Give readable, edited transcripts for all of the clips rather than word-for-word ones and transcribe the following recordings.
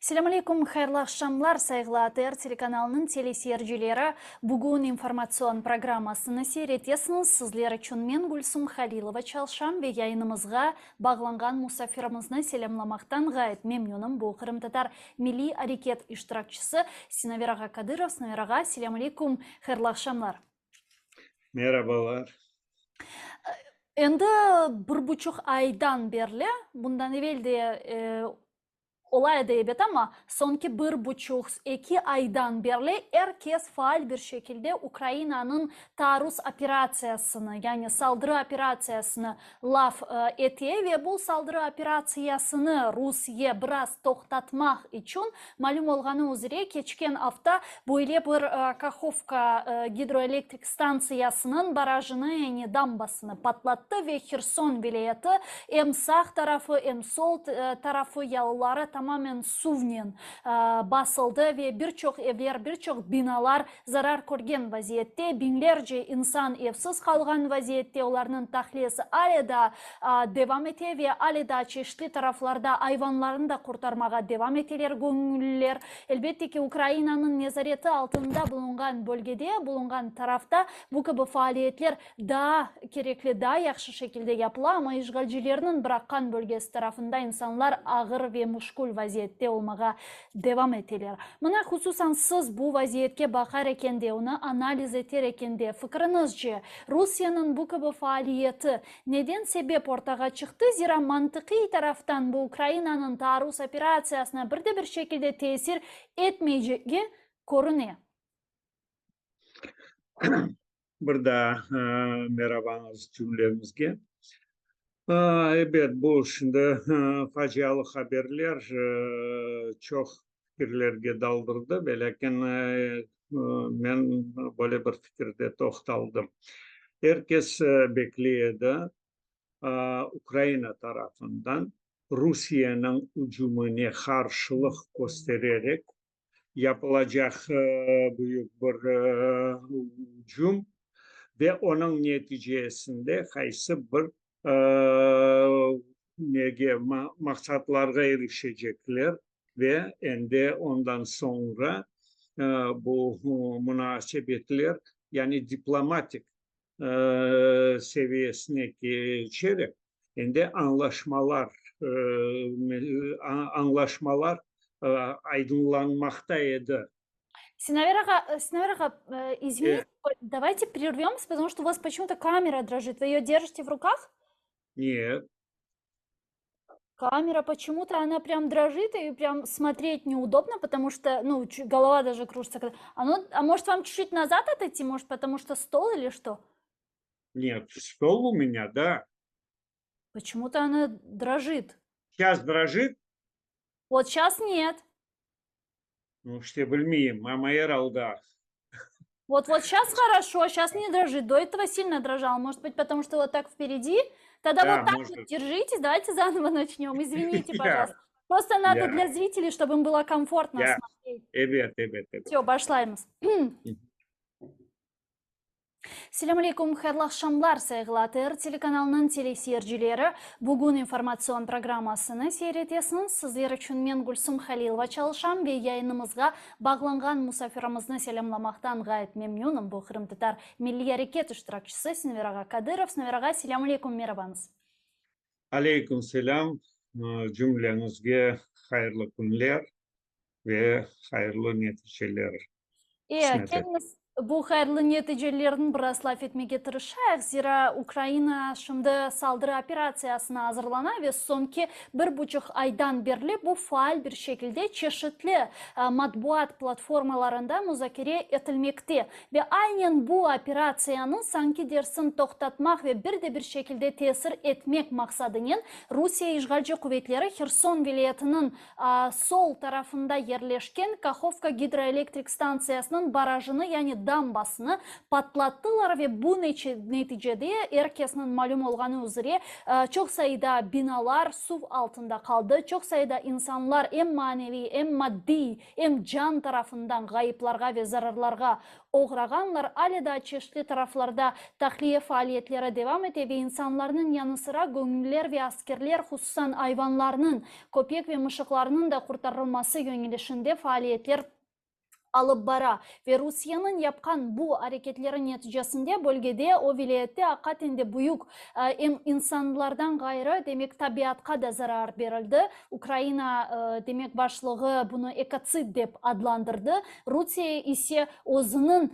Selâm aleyküm, hayırlı aqşamlar, sayğılı ATR telekanalınıñ teleseyircileri. Bugün informatsion programmasını seyir etesiñiz. Sizler içün men, Gülsum Halilova, çalışam ve yayınımızğa bağlanğan musafirimizni selâmlamaqtan ğayet memnünim. Bu, qırımtatar milliy areket iştirakçisi Sinaver ağa Kadırov. Sinaver ağa, selâm aleyküm, hayırlı aqşamlar. Merabalar. Endi bir buçuq aydan berli, bundan evel de ola edi ebet, amma soñki bir buçuq, eki aydan berli er kes faal bir şekilde Ukrainanıñ taarruz operatsiyasını, yani saldırı operatsiyasını laf ete ve bu saldırı operatsiyasını Rusiye biraz toqtatmaq içün, malüm olğanı üzre, keçken afta böyle bir Kahovka gidroelektrik stantsiyasınıñ barajını, yani dambasını patlattı ve Herson vilâyeti em sağ tarafı, em sol tarafı yalıları tamamen suvnen basıldı ve bir çoq evler, bir çoq binalar zarar körgen vaziyette, biñlerce insan evsiz qalğan vaziyette, olarnıñ tahliyesi ale daa devam ete ve ale daa çeşitli taraflarda ayvanlarnı da qurtarmağa devam eteler göñülliler. Elbette ki, Ukrainanıñ nezareti altında bulunğan bölgede, bulunğan tarafta bu kibi faaliyetler daa kerekli, daa yahşı şekilde yapıla, amma işğalcilerniñ bıraqqan bölgesi tarafında insanlar ağır ve müşkül vaziyette olmağa devam eteler. Mına, hususan siz bu vaziyetke baqar ekende, onı analiz eter ekende, fikriñizce, Rusiyeniñ bu kibi faaliyeti neden sebep ortağa çıqtı, zira mantıqiy taraftan bu Ukrainanıñ taarruz operatsiyasına bir de bir şekilde tesir etmeycegi körüne? Bir daa merabañız cümlemizge. Ebet, bu şimdi facialı haberler çoq fikirlerge daldırdı, velâkin men böyle bir fikirde toqtaldım. Er kes bekley edi, Ukraina tarafından Rusiyeniñ ücümine qarşılıq köstererek yapılacaq büyük bir ücüm ve onıñ neticesinde qaysı bir nege maqsatlarğa irişecekler ve endi ondan soñra bu munasebetler yani diplomatik seviyesine keçerek, endi añlaşmalar añlaşmalar aydınlanmaqta edi. Sinaver ağa, Sinaver ağa, извините, давайте прервемся, потому что у вас почему-то камера дрожит. Вы ее держите в руках? Нет. Камера почему-то она прям дрожит и прям смотреть неудобно, потому что, ну, голова даже кружится. А, ну, а может вам чуть-чуть назад отойти, может, потому что стол или что? Нет, стол у меня, да. Почему-то она дрожит. Сейчас дрожит? Вот сейчас нет. Ну, işte bilmeyim, amma er alda. Вот, вот сейчас хорошо, сейчас не дрожит. До этого сильно дрожал. Может быть, потому что вот так впереди. Тогда Да, вот так может вот держитесь. Давайте заново начнем. Извините, Я, пожалуйста. Просто надо я, для зрителей, чтобы им было комфортно я. смотреть. Ebet, ebet, ebet. Все, başlaymız. Selâm aleyküm, hayırlı aqşamlar, sayğılı ATR telekanalınıñ teleseyircileri. Bugün informatsion programmasını seyir etesiñiz. Sizler içün men, Gülsum Halilova, çalışam ve yayınımızğa bağlanğan musafirimizni selâmlamaqtan ğayet memnünim. Bu, qırımtatar milliy areket iştirakçisi Sinaver ağa Kadırov. Sinaver ağa, selâm aleyküm, merabañız. Aleyküm selâm, cümleñizge hayırlı künler ve hayırlı neticeler E, qısmet et. keliñiz, bu hayırlı neticelerni biraz laf etmege tırışayıq, zira Ukraina şimdi saldırı operatsiyasına azırlana ve soñki bir buçuq aydan berli bu faal bir şekilde çeşitli matbuat platformalarında muzakere etilmekte. Ve aynen bu operatsiyanı sanki dersin toqtatmaq ve bir de bir şekilde tesir etmek maqsadınen Rusiye işğalci quvetleri Herson vilâyetiniñ Sol tarafında yerleşken Kahovka gidroelektrik stantsiyasınıñ barajını, yani. dambasını patlattılar ve bu neticede, er kesniñ malüm olğanı üzre, çoq sayıda binalar suv altında qaldı, çoq sayıda insanlar em maneviy, em maddiy, em can tarafından ğayıplarğa ve zararlarğa oğrağanlar. Ale daa çeşitli taraflarda tahliye faaliyetleri devam ete ve insanlarnıñ yanı sıra göñülliler ve askerler, hususan ayvanlarnıñ, köpek ve mışıqlarnıñ da qurtarılması yöñelişinde faaliyetler alıp bara. Ve Rusiyeniñ yapqan bu areketleri neticesinde bölgede, o vilâyette aqaten de büyük em insanlardan ğayrı, demek, tabiatqa da zarar berildi. Ukraina, demek, başlığı bunı ekotsid dep adlandırdı, Rusiye ise özüniñ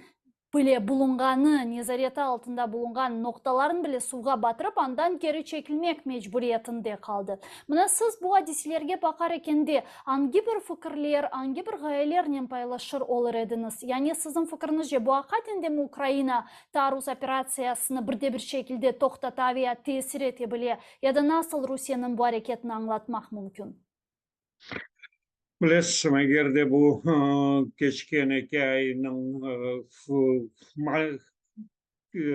bile bulunğanı, nezareti altında bulunğan noqtalarnı bile suvğa batırıp, andan keri çekilmek mecburiyetinde qaldı. Mına siz bu adiselerge baqar ekende, angi bir fikirler, angi bir ğayelernen paylaşır olur ediñiz? Yani siziñ fikriñizce, bu aqaten de mi Ukraina taarruz operatsiyasını bir de bir şekilde toqtata veya tesir ete bile, ya da nasıl Rusiyeniñ bu areketini añlatmaq mümkün? Bilesiz, eger de bu keçken eki aynıñ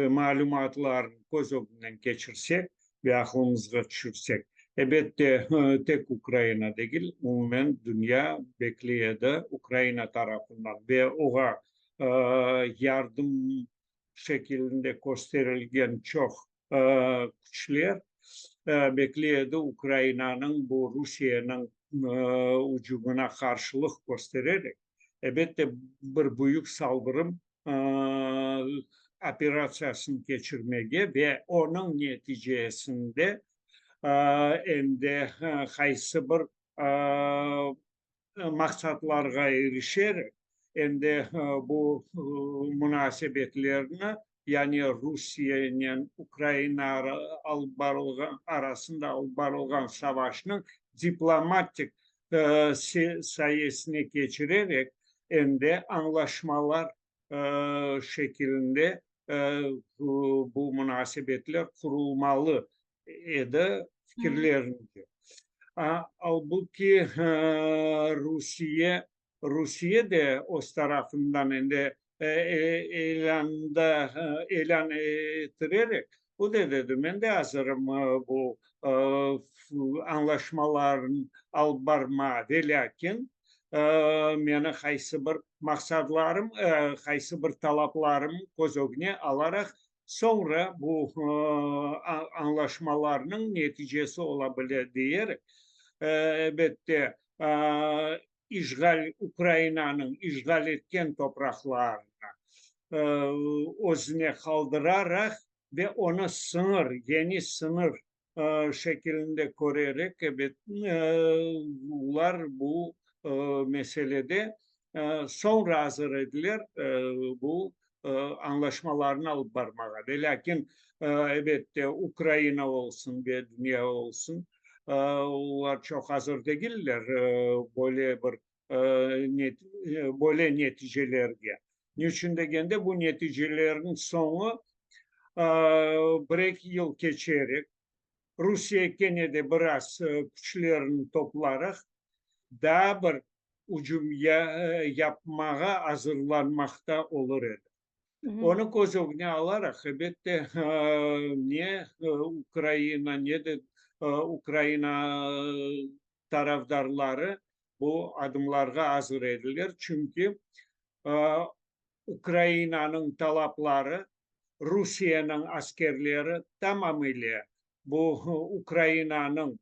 malümatlarını köz ögünden keçirsek ve aqlımızğa tüşürsek, ebette, tek Ukraina degil, umumen dünya bekley edi Ukraina tarafından ve oğa yardım şekilinde kösterilgen çoq küçler bekley edi Ukrainanıñ bu Rusiyeniñ ücümına qarşılıq köstererek, ebette, bir büyük saldırım operatsiyasını keçirmege ve onıñ neticesinde em de qaysı bir maqsatlarğa irişerek, em de bu munasebetlerni, yani Rusiyenen Ukraina alıp barılğan arasında alıp barılğan savaşnıñ diplomatik sayesine keçirerek, em de añlaşmalar şekilinde bu munasebetler qurulmalı edi fikirlerimce. Albuki Rusiye, Rusiye de öz tarafından endi ilânda ilân ettirerek, o da dedi, men de azırım bu añlaşmalarnı alıp barmağa, velâkin meni qaysı bir maqsadlarım, qaysı bir talaplarım köz ögüne alaraq Soñra bu añlaşmalarnıñ neticesi ola bile deyerek, elbette, işğal, Ukrainanıñ işğal etken topraqlarını özüne qaldıraraq ve onı sıñır, yeni sıñır şekilinde körerek, ebet, olar bu meselede soñra azır ediler bu añlaşmalarnı alıp barmağa. Velâkin, ebette, Ukraina olsun ve dünya olsun, olar çoq azır degiller böyle bir böyle neticelerge. Ne içün degende, bu neticelerniñ soñu bir-eki yıl keçerek, Rusiye kene de biraz küçlerini toplaraq, daa bir ücüm yapmağa azırlanmaqta olur edi. Onı köz ögüne alaraq, elbette, ne Ukraina, ne de Ukraina tarafdarları bu adımlarğa azır ediler, çünki Ukrainanıñ talapları Rusiyeniñ askerleri tamamile bu Ukrainanıñ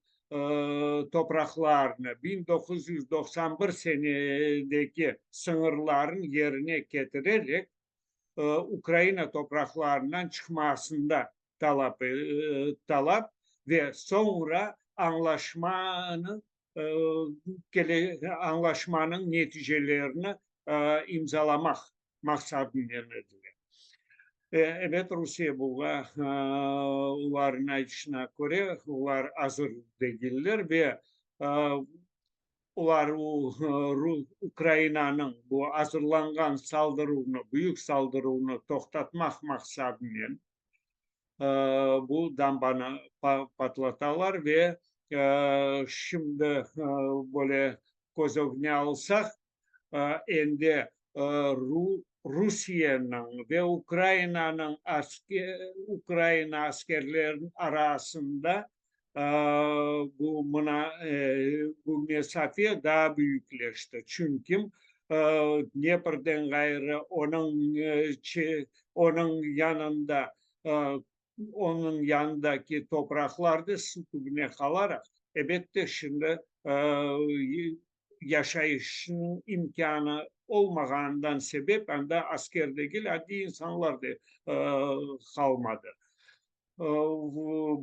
topraqlarını 1991 senedeki sıñırların yerine ketirerek Ukraina topraqlarından çıqmasında talap talap ve soñra añlaşmanı añlaşmanıñ neticelerini imzalamaq maqsadınen ediler. Ebet, Rusiye buña, olarnıñ aytışına köre, olar azır degiller ve olar Ukrainanıñ bu azırlanğan saldıruvnı, büyük saldıruvnı toqtatmaq maqsadınen bu dambanı patlatalar ve şimdi böyle köz ögüne alsaq, endi. Rusiyeniñ ve Ukrainanıñ Ukraina askerleriniñ arasında bu mına bu mesafe daa büyükleşti. Çünki Dneprden ğayrı onıñ onıñ yanında onıñ yanındaki topraqlar da suv tübüne qalaraq, ebette, şimdi yaşayışnıñ imkânı olmağanından sebep anda asker degil, adiy insanlar da qalmadı.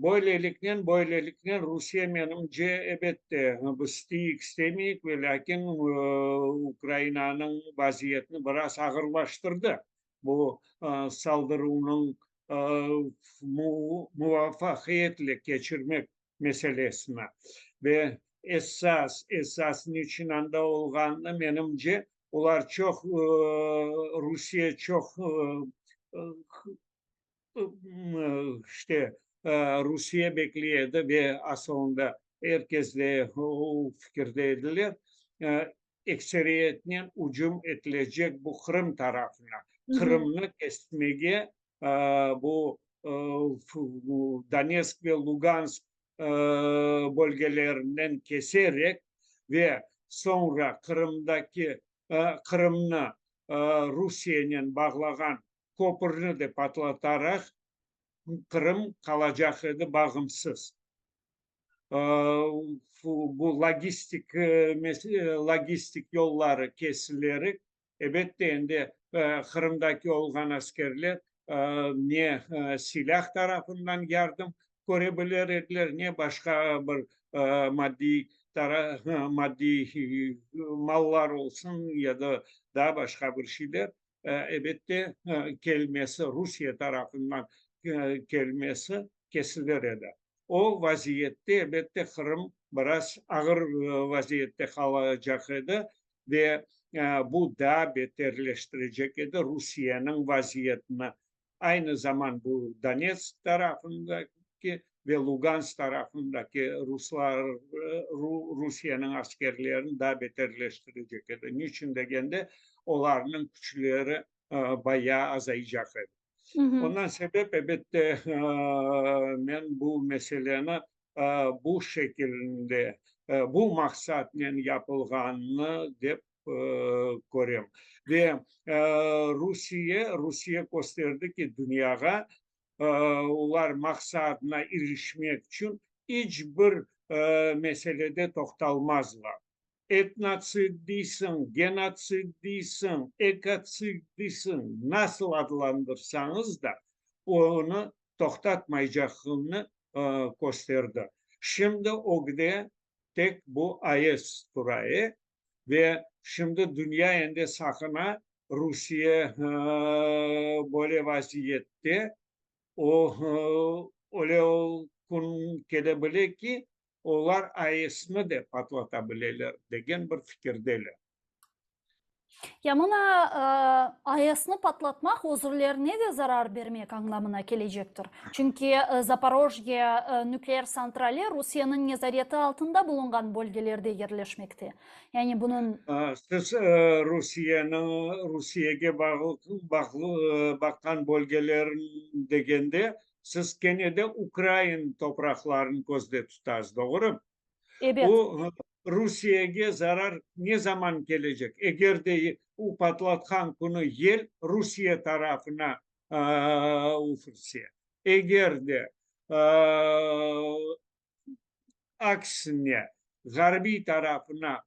Böyleliknen, böyleliknen Rusiye, menimce, ebette, biz isteyik, istemeyik, ve lâkin Ukrainanıñ vaziyetini biraz ağırlaştırdı. Bu saldıruvnıñ muvafaqiyetle keçirmek meselesini ve esas, esas niçün anda olğanını, menimce, olar çoq, Rusiye çoq, işte, Rusiye bekley edi ve asılında er kes de o fikirde ediler, ekseriyetnen ücüm etilecek bu Qırım tarafına, Qırımnı kesmege bu Donetsk ve Lugansk bölgelerinden keserek ve soñra Qırımdaki Qırımnı Rusiyenen bağlağan köpürni de patlataraq Qırım qalacaq edi bağımsız. Bu logistik logistik yolları kesilerek, ebette, endi Qırımdaki olğan askerler ne silâh tarafından yardım köre bilir ediler, ne başqa bir maddiy maddiy mallar olsun ya da daa başqa bir şeyler, ebette, kelmesi, Rusiye tarafından kelmesi kesilir edi. O vaziyette, elbette, Qırım biraz ağır vaziyette qalacaq edi ve bu daa beterleştirecek edi Rusiyeniñ vaziyetini. Aynı zaman bu Donetsk tarafındaki ve Lugansk tarafındaki ruslar, Rusiyeniñ askerlerini daa beterleştirecek edi. Niçün degende, olarnıñ küçleri bayağı azaycaq edi. Ondan sebep, elbette, men bu meseleni bu şekilde, bu maqsatnen yapılğanını dep körem. Ve Rusiye, Rusiye kösterdi ki, dünyağa olar maqsadına irişmek içün iç bir meselede toqtalmazlar. Etnotsid deysiñ, genotsid deysiñ, ekotsid deysiñ, nasıl adlandırsañız da, onı toqtatmaycağını kösterdi. Şimdi ögde tek bu AES tura ve şimdi dünya endi saqına, Rusiye böyle vaziyette, o, öyle kün kele bile ki, olar AESni de patlata bileler, degen bir fikirdeler. Ya mına AESni patlatmaq özürlerine de zarar bermek añlamına kelecektir. Çünki Zaporojye nükleer santrali Rusiyeniñ nezareti altında bulunğan bölgelerde yerleşmekte. Yani bunıñ. Siz Rusiyeniñ Rusiyege bağlı baqqan bölgelerin degende, Siz kene de ukrain topraqlarını közde tutasız, doğrumı? Ebet. O, Rusiyege zarar ne zaman kelecek? Eger de o patlatqan künü yel Rusiye tarafına üfürse, eger de Aksine, ğarbiy tarafına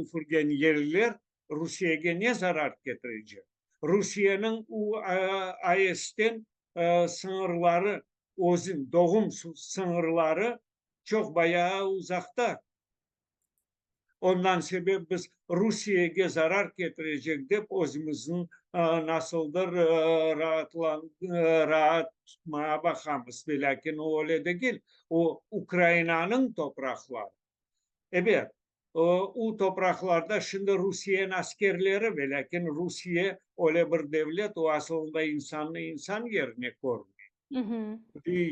üfürgen yeller Rusiyege ne zarar ketirecek? Rusiyeniñ AESten sıñırları, özün doğum sıñırları çoq bayağı uzaqta. Ondan sebep biz Rusiyege zarar ketirecek dep özümizni nasıldır raat tutmağa baqamız. Velâkin o öyle degil. O Ukrainanıñ topraqları. Ebet, o topraqlarda şimdi Rusiyeniñ askerleri, velâkin Rusiye öyle bir devlet, o asılında insannı insan yerine körmey.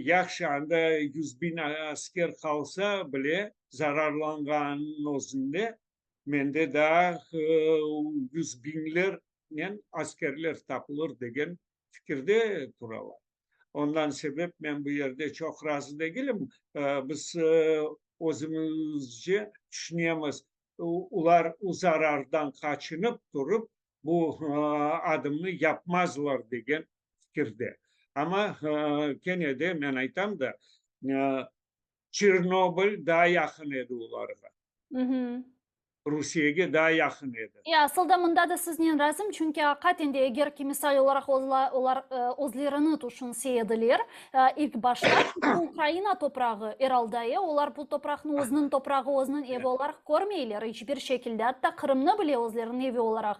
Yahşı, anda 100.000 asker qalsa bile, zararlanğanınıñ özünde, mende daa yüz biñler. Qolaylıqnen askerler tapılır degen fikirde turalar. Ondan sebep men bu yerde çoq razı degilim. Biz özümizce tüşünemiz, olar o zarardan qaçınıp turıp, bu adımnı yapmazlar degen fikirde. Amma kene de men aytam da, Çernobıl daa yaqın edi olarğa. Rusiyege daa yaqın edi. E, asıl da mında da siznen razım, çünki aqaten de eger ki, misal olaraq, olar özlerini tüşünse ediler, ilk başta, çünki bu Ukraina toprağı, er alda, e, olar bu topraqnı özüniñ toprağı, özüniñ evi olaraq körmeyler iç bir şekilde, atta Qırımnı bile özleriniñ evi olaraq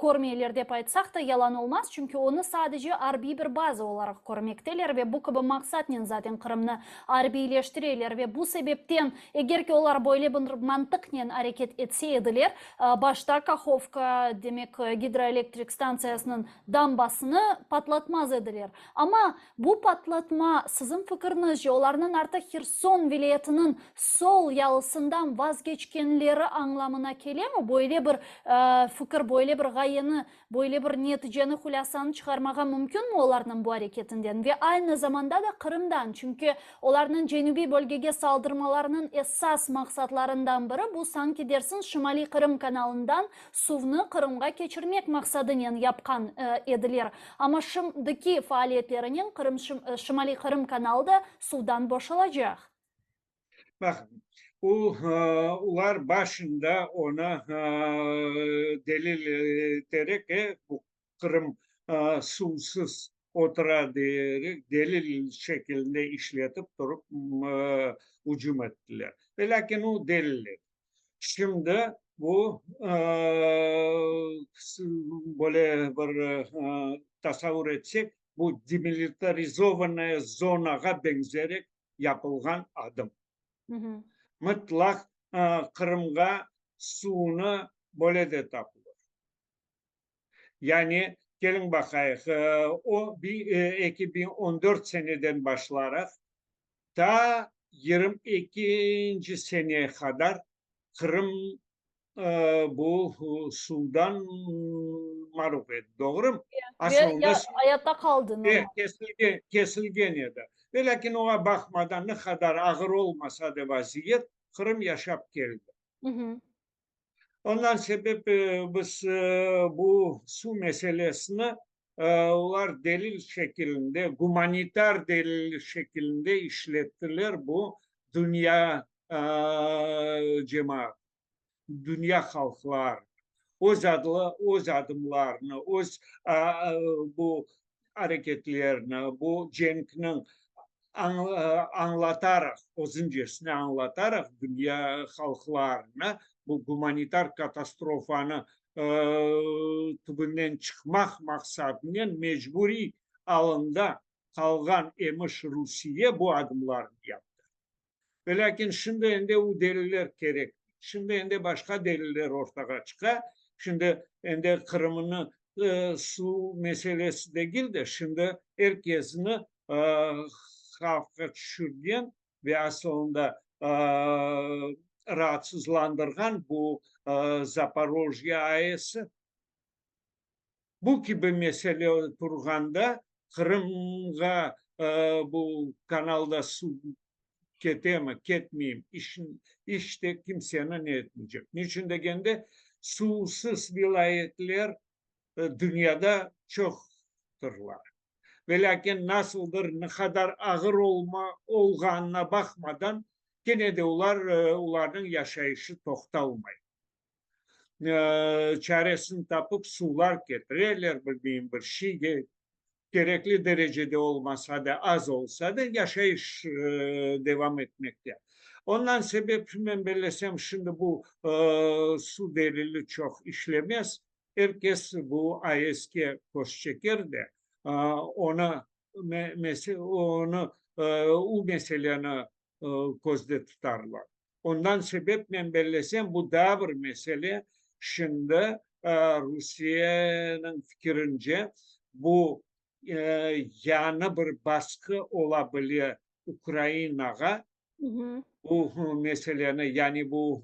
körmeyler dep aytsaq da yalan olmaz, çünki onı sadece arbiy bir baza olaraq körmekteler ve bu kibi maqsatnen zaten Qırımnı arbiyleştireler ve bu sebepten, eger ki olar böyle bir mantıqnen areket etse ediler, başta Kahovka, demek, gidroelektrik stantsiyasınıñ dambasını patlatmaz ediler. Amma bu patlatma, siziñ fikirñizce, olarnıñ artıq Herson vilâyetiniñ sol yalısından vazgeçkenleri añlamına kelemi? Böyle bir fikir, böyle bir ğayeni, böyle bir neticeni, hulâsanı çıqarmağa mümkünmi olarnıñ bu areketinden? Ve aynı zamanda da Qırımdan, çünki olarnıñ cenübiy bölgege saldırmalarınıñ esas maqsatlarından biri bu, sanki dersiñ, Şimaliy Qırım kanalından suvnı Qırımğa keçirmek maqsadınen yapqan ediler. Amma şimdiki faaliyetlerinen Qırım Şimaliy Qırım kanalı da suvdan boşalacaq. Baqıñ, o, olar başında onı delil eterek, bu Qırım suvsız otura deyerek, delil şekilinde işletip turıp ücüm ettiler. Velâkin o delil edi. Şimdi bu böyle bir tasavur etsek, bu demilitarizovannaya zonağa beñzerek yapılğan adım. Mıtlaq Qırımğa suvnı böyle de tapılır. Yani, keliñ baqayıq, o 2014 seneden başlaraq ta 22-nci seneye qadar Qırım bu suvdan marum edi, doğrumı? Ve ayatta qaldı. Kesilgen, kesilgen edi. Ve lâkin oña baqmadan, ne qadar ağır olmasa da vaziyet, Qırım yaşap keldi. Ondan sebep biz bu suv meselesini olar delil şekilinde, gumanitar delil şekilinde işlettiler bu dünya cemaat, dünya halqları öz adlı, öz adımlarını, öz bu areketlerini, bu cenkniñ añlataraq, özüncesine añlataraq dünya halqlarına bu gumanitar katastrofanı tübünden çıqmaq maqsadınen mecburiy alında qalğan emiş Rusiye bu adımlarnı yaptı. Velâkin şimdi endi u deliller kerek. Şimdi endi başqa deliller ortağa çıqa. Şimdi endi Qırımnı suv meselesi degil de, şimdi er kesni havfqa tüşürgen ve asılında raatsızlandırğan bu Zaporojye AESi. Bu kibi mesele turğanda Qırımğa bu kanalda suv ketemi, ketmeymi, iç te kimseni ne etmeycek. Niçün degende, suvsız vilâyetler dünyada çoqtırlar. Velâkin nasıldır ne qadar ağır olğanına baqmadan, kene de olar, olarnıñ yaşayışı toqtalmay. Çaresini tapıp suvlar ketireler, bilmeyim, bir şey, kerekli derecede olmasa da, az olsa da, yaşayış devam etmekte. Ondan sebep, men bellesem, şimdi bu suv delili çoq işlemez. Er kes bu AESke köz çeker de, onı, onı, u meseleni közde tutarlar. Ondan sebep, men bellesem, bu daa bir mesele, şimdi Rusiyeniñ fikirince, bu yañı bir basqı ola bile Ukrainağa, bu meseleni, yani bu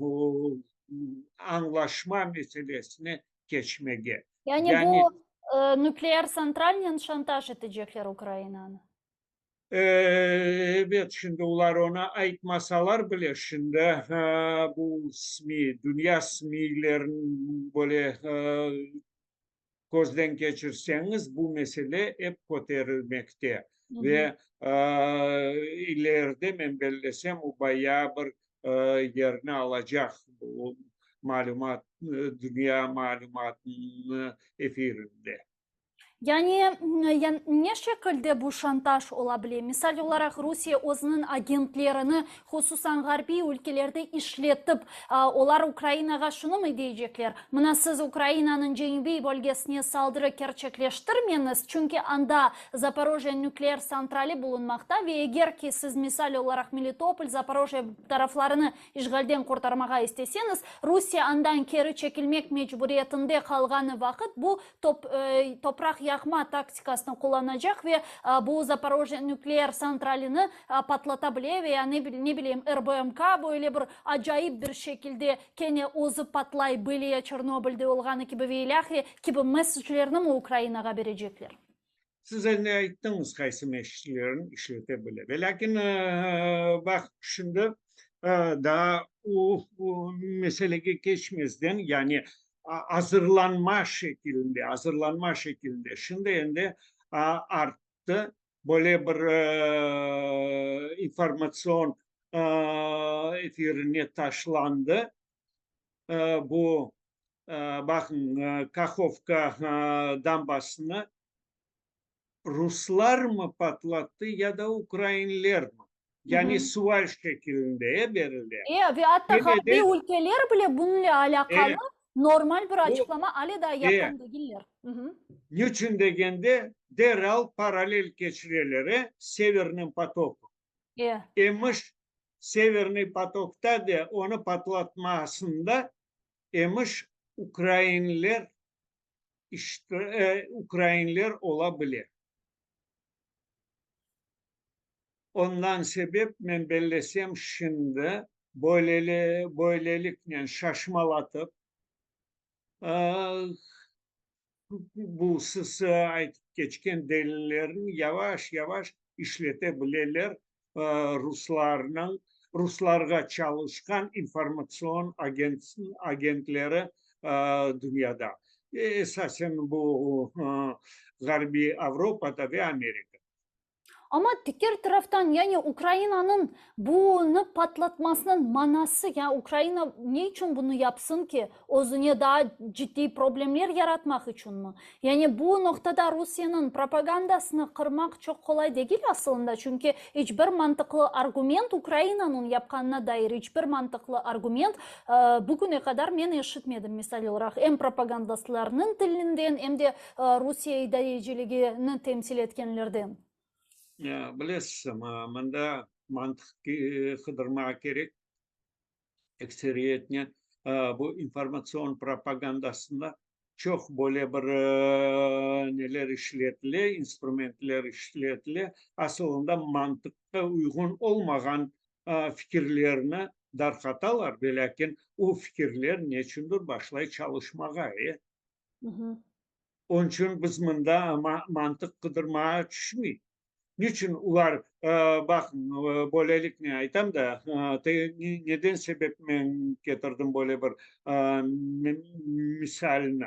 añlaşma meselesini. keçmege. Yani Yani bu nükleer santralnen şantaj etecekler Ukrainanı? Ebet, şimdi olar onı aytmasalar bile, şimdi bu SMİ, dünya SMİlerin böyle közden keçirseñiz, bu mesele ep köterilmekte. Ve ileride, men bellesem, o bayağı bir yerni alacaq bu malümat, dünya malümatınıñ efirinde. Yani, ne şekilde bu şantaj ola bile? Misal olaraq, Rusiye özüniñ agentlerini, hususan ğarbiy ülkelerde işletip, olar Ukrainağa şunımı deycekler, mına siz Ukrainanıñ cenübiy bölgesine saldırı kerçekleştirmeñiz, çünki anda Zaporojye nükleer santrali bulunmaqta ve eger ki siz misal olaraq Melitopol, Zaporojye taraflarını İşğalden qurtarmağa isteseñiz, Rusiye andan keri çekilmek mecburiyetinde qalğanı vaqıt bu topraq yağma taktikasını qullanacaq ve bu Zaporojye nükleer santralini patlata bile ve ya ne bileyim RBMK böyle bir acayip bir şekilde kene özü patlay bile Çernobılde olğanı kibi ve ilâhre kibi messeclerni mi Ukrainağa berecekler? Siz endi ayttıñız qaysı meşçilerin işlete bile. Velâkin, baq, şimdi daa o meselege keçmezden, yani azırlanma şekilinde, azırlanma şekilinde, şimdi endi arttı böyle bir informatsion efirine taşlandı bu, baqıñ, Kahovka dambasını ruslarmı patlattı ya da ukrainlermi? Yani sual şekilinde berile. E, ve atta ğarbiy ülkeler bile bunıñle alâqalı normal bir açıqlama ale daa yapqan degiller. Niçün degende, deral parallel keçireler, Severnıy potok. E. Emiş, Severnıy potokta de onı patlatmasında emiş ukrainler ukrainler ola bile. Ondan sebep, men bellesem, şimdi böyleliknen şaşmalatıp, bu siz aytıp keçken delillerni yavaş-yavaş işlete bileler ruslarnıñ, ruslarğa çalışqan informatsion agentleri dünyada, esasen bu Ğarbiy Avropada ve Amerikada. Amma diger taraftan, yani Ukrainanıñ bunı patlatmasınıñ manası, ya Ukraina ne içün bunı yapsın ki, özüne daa ciddiy problemler yaratmaq içünmi? Yani bu noqtada Rusiyeniñ propagandasını qırmaq çoq qolay degil asılında, çünki iç bir mantıqlı argument, Ukrainanıñ yapqanına dair iç bir mantıqlı argument bugüne qadar men eşitmedim, misal olaraq, em propagandastlarnıñ tilinden, em de Rusiye idareciligini temsil etkenlerden. Bilesiz, mında mantıq qıdırmağa kerek. Ekseriyetnen bu informatsion propagandasında çoq böyle bir neler işletile, instrumentler işletile, asılında mantıqqa uyğun olmağan fikirlerni darqatalar, velâkin o fikirler neçündir başlay çalışmağa. E? Onıñ içün biz mında mantıq qıdırmağa tüşmeyik. Niçün olar, baqıñ, böyleliknen aytam da, neden sebep men ketirdim böyle bir misalni.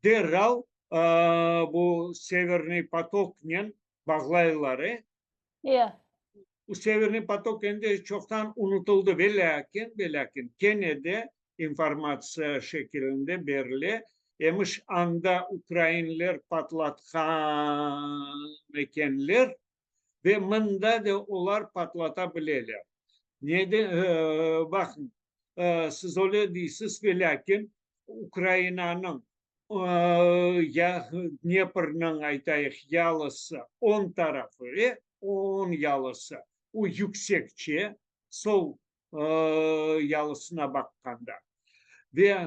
Deral bu Severnıy potoknen bağlaylar, e? E. Bu Severnıy potok endi çoqtan unutıldı, velâkin, velâkin, kene de informatsiya şekilinde berile, emiş, anda ukrainler patlatqan ekenler ve mında da olar patlata bileler. Neden, baqıñ, siz öyle deysiz, velâkin, Ukrainanıñ ya Dneprniñ, aytayıq, yalısı, oñ tarafı, e, oñ yalısı, o yüksekçe, sol yalısına baqqanda. Ve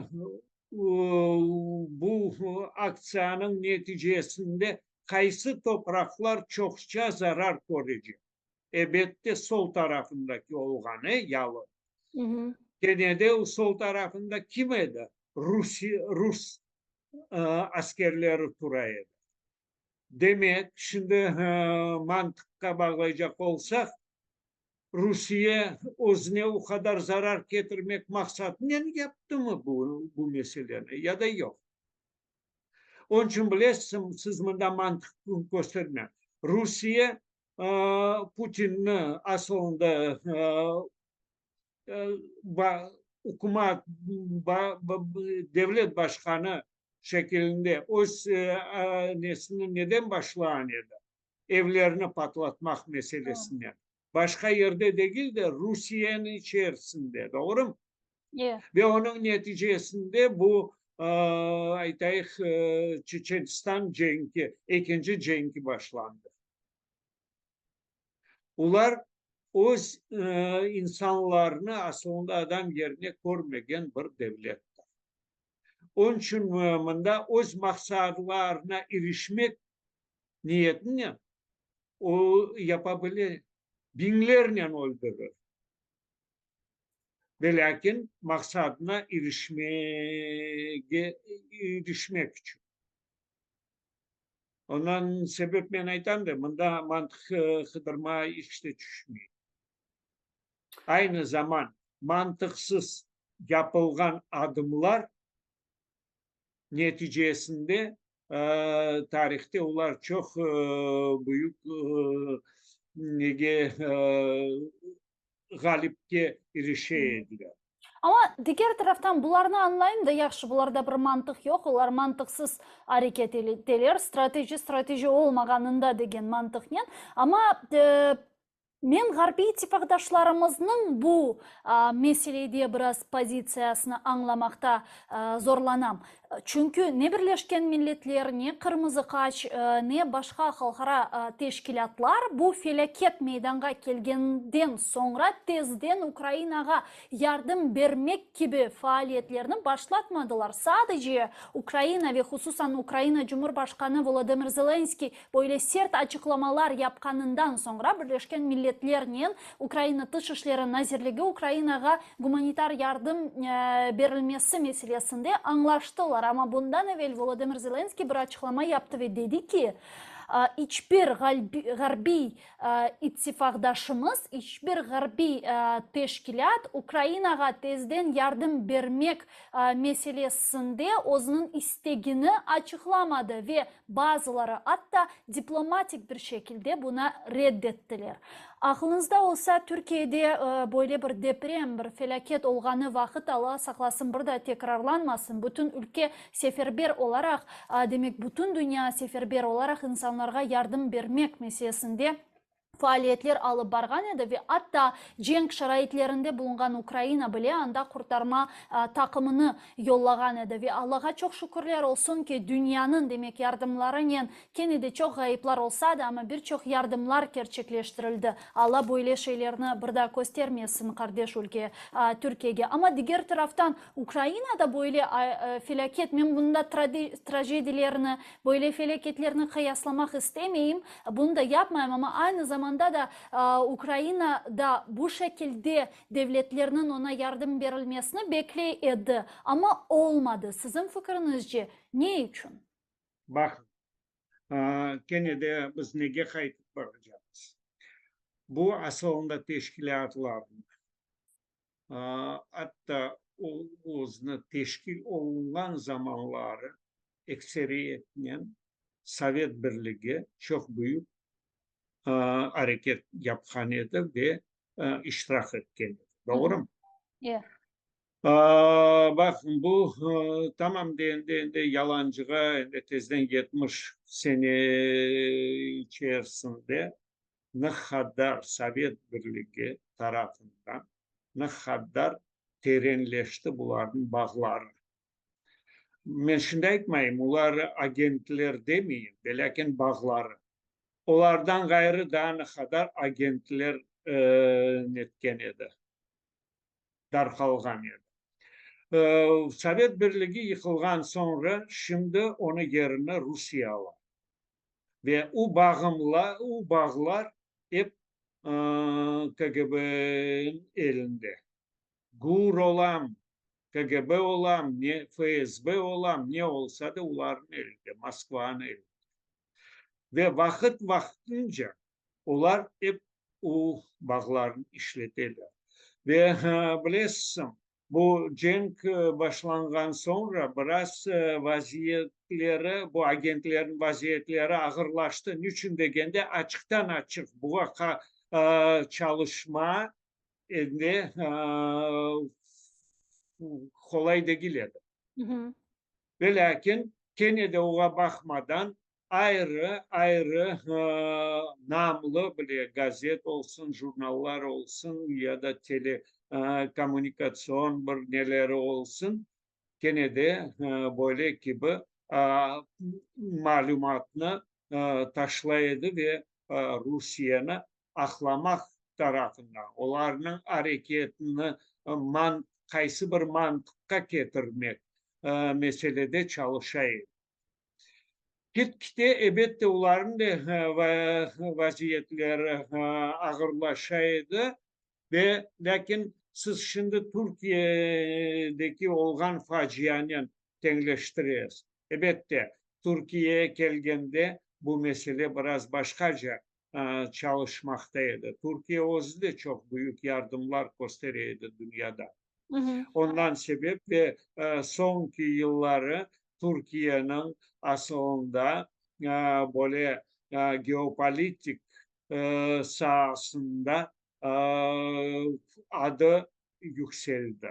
bu aktsiyanıñ neticesinde qaysı topraqlar çoqça zarar körecek? Ebette, sol tarafındaki olğan, e, yalı. Kene de sol tarafında kim edi? Rusiye, rus. askerleri tura edi. Demek, şimdi mantıqqa bağlaycaq olsaq, Rusiye özüne o qadar zarar ketirmek maqsadınen yaptımı bu bu meseleni ya da yoq? Onıñ içün bilesiz, siz mında mantıq kösterme. Rusiye Putinni asılında ükümat, devlet başqanı şekilinde öz nesini neden başlağan edi? Evlerni patlatmaq meselesinen. Başqa yerde degil de, Rusiyeniñ içerisinde, doğrumı? Ve onıñ neticesinde bu, aytayıq, Çeçenistan cenki, ekinci cenki başlandı. Olar öz insanlarını asılında adam yerine körmegen bir devlettir. Onıñ içün mında öz maqsadlarına irişmek niyetinen o yapa bile, biñlernen öldürir. Velâkin maqsadına irişmege irişmek içün. Ondan sebep men aytam da, mında mantıq qıdırma iç de tüşmey. Aynı zaman mantıqsız yapılğan adımlar neticesinde tarihte olar çoq büyük nege ğalipke irişe ediler. Amma diger taraftan bularnı añlayım da, yahşı, bularda bir mantıq yoq, olar mantıqsız areket eteler, strateji strateji olmağanında degen mantıqnen. Amma men ğarbiy ittifaqdaşlarımıznıñ bu meselede biraz pozitsiyasını añlamaqta zorlanam. Çünki ne Birleşken Milletler, ne Qırmızı Qaç, ne başqa halqara teşkilâtlar bu felâket meydanğa kelgenden soñra tezden Ukrainağa yardım bermek kibi faaliyetlerni başlatmadılar. Sadece Ukraina ve hususan Ukraina Cumhurbaşqanı Volodımır Zelenskiy böyle sert açıqlamalar yapqanından soñra Birleşken Milletlernen Ukraina Tış işleri nazirligi Ukrainağa gumanitar yardım berilmesi meselesinde añlaştılar. Amma bundan evel Volodımır Zelenskiy bir açıqlama yaptı ve dedi ki, iç bir ğarbiy ittifaqdaşımız, iç bir ğarbiy teşkilât Ukrainağa tezden yardım bermek meselesinde özüniñ istegini açıqlamadı ve Bazıları atta diplomatik bir şekilde buna red ettiler. Aqlıñızda olsa, Türkiyede böyle bir deprem, bir felâket olğanı vaqıt, Alla saqlasın, bir daa tekrarlanmasın, bütün ülke seferber olaraq, demek, bütün dünya seferber olaraq insanlarğa yardım bermek meselesinde faaliyetler alıp barğan edi ve atta cenk şaraitlerinde bulunğan Ukraina bile anda qurtarma taqımını yollağan edi. Ve Allağa çoq şükürler olsun ki, dünyanıñ, demek, yardımlarınen kene de çoq ğayıplar olsa da, amma bir çoq yardımlar kerçekleştirildi. Alla böyle şeylerni bir daa köstermesin qardeş ülke, Türkiyege. Amma diger taraftan, Ukrainada böyle felâket, men bunda trajedilerni, böyle felâketlerni qıyaslamaq istemeyim, bunı da yapmayım, amma aynı zamanda da Ukraina da bu şekilde devletlerniñ oña yardım berilmesini bekley edi, amma olmadı. Siziñ fikriñizce, ne içün? Baqıñ, kene de biz nege qaytıp baracaqmız? Bu asılında teşkilâtlarnı Atta o özüni teşkil olunğan zamanları ekseriyetnen Sovet Birligi çoq büyük areket yapqan edi ve iştirak etken edi. Doğrumı? E. Baqıñ, bu tamam de endi, endi yalancığa endi tezden 70 sene içerisinde ne qadar Sovet Birligi tarafından ne qadar terenleşti bularnıñ bağları. Men şimdi aytmayım, olar agentler demeyim, velâkin bağları. Olardan ğayrı daa ne qadar agentler netken edi, darqalğan edi. Sovet Birligi yıqılğan soñra şimdi onı yerini Rusiye ala. Ve u bağımla, u bağlar ep KGB-niñ elinde. Gur olam! KGB olam, ne FSB olam, ne olsa da olarnıñ elinde, Moskvanıñ elinde. Ve vaqıt-vaqtınca olar ep o bağlarnı işleteler. Ve bilesiñ, bu cenk başlanğan soñra biraz vaziyetleri, bu agentlerniñ vaziyetleri ağırlaştı. Niçün degende, açıqtan-açıq buğa çalışma endi qolay degil edi. Velâkin, kene de oğa baqmadan, ayrı, ayrı namlı bile gazet olsun, jurnallar olsun ya da tele kommunikatsion bir neleri olsun, kene de böyle kibi malümatnı taşlay edi ve Rusiyeni aqlamaq tarafından, olarnıñ areketini qaysı bir mantıqqa ketirmek meselede çalışa edi. Git-gite, ebette, olarnıñ da vaziyetleri ağırlaşa edi, ve lâkin siz şimdi Türkiyedeki olğan facianen teñleştiresiz. Ebette, Türkiyeye kelgende bu mesele biraz başqaca çalışmaqta edi. Türkiye özü de çoq büyük yardımlar köstere edi dünyada. Ondan sebep ve soñki yılları Türkiyeniñ asılında böyle geopolitik saasında adı yükseldi.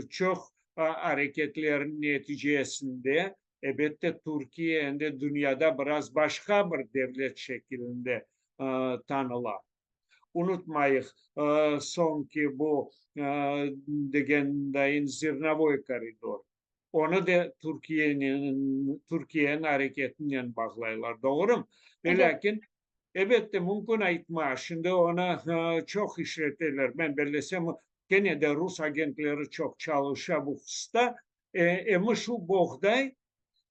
Çoq areketlerniñ neticesinde, ebette, Türkiye endi dünyada biraz başqa bir devlet şekilinde tanıla. Unutmayıq, soñki bu degen dayın zernovoy koridor, onı da Türkiyenen, Türkiyeniñ areketinen bağlaylar, doğrumı? Velâkin, ebette, mümkün aytma, şimdi onı çoq işleteler, men bellesem, kene de rus agentleri çoq çalışa bu hususta, emi şu boğday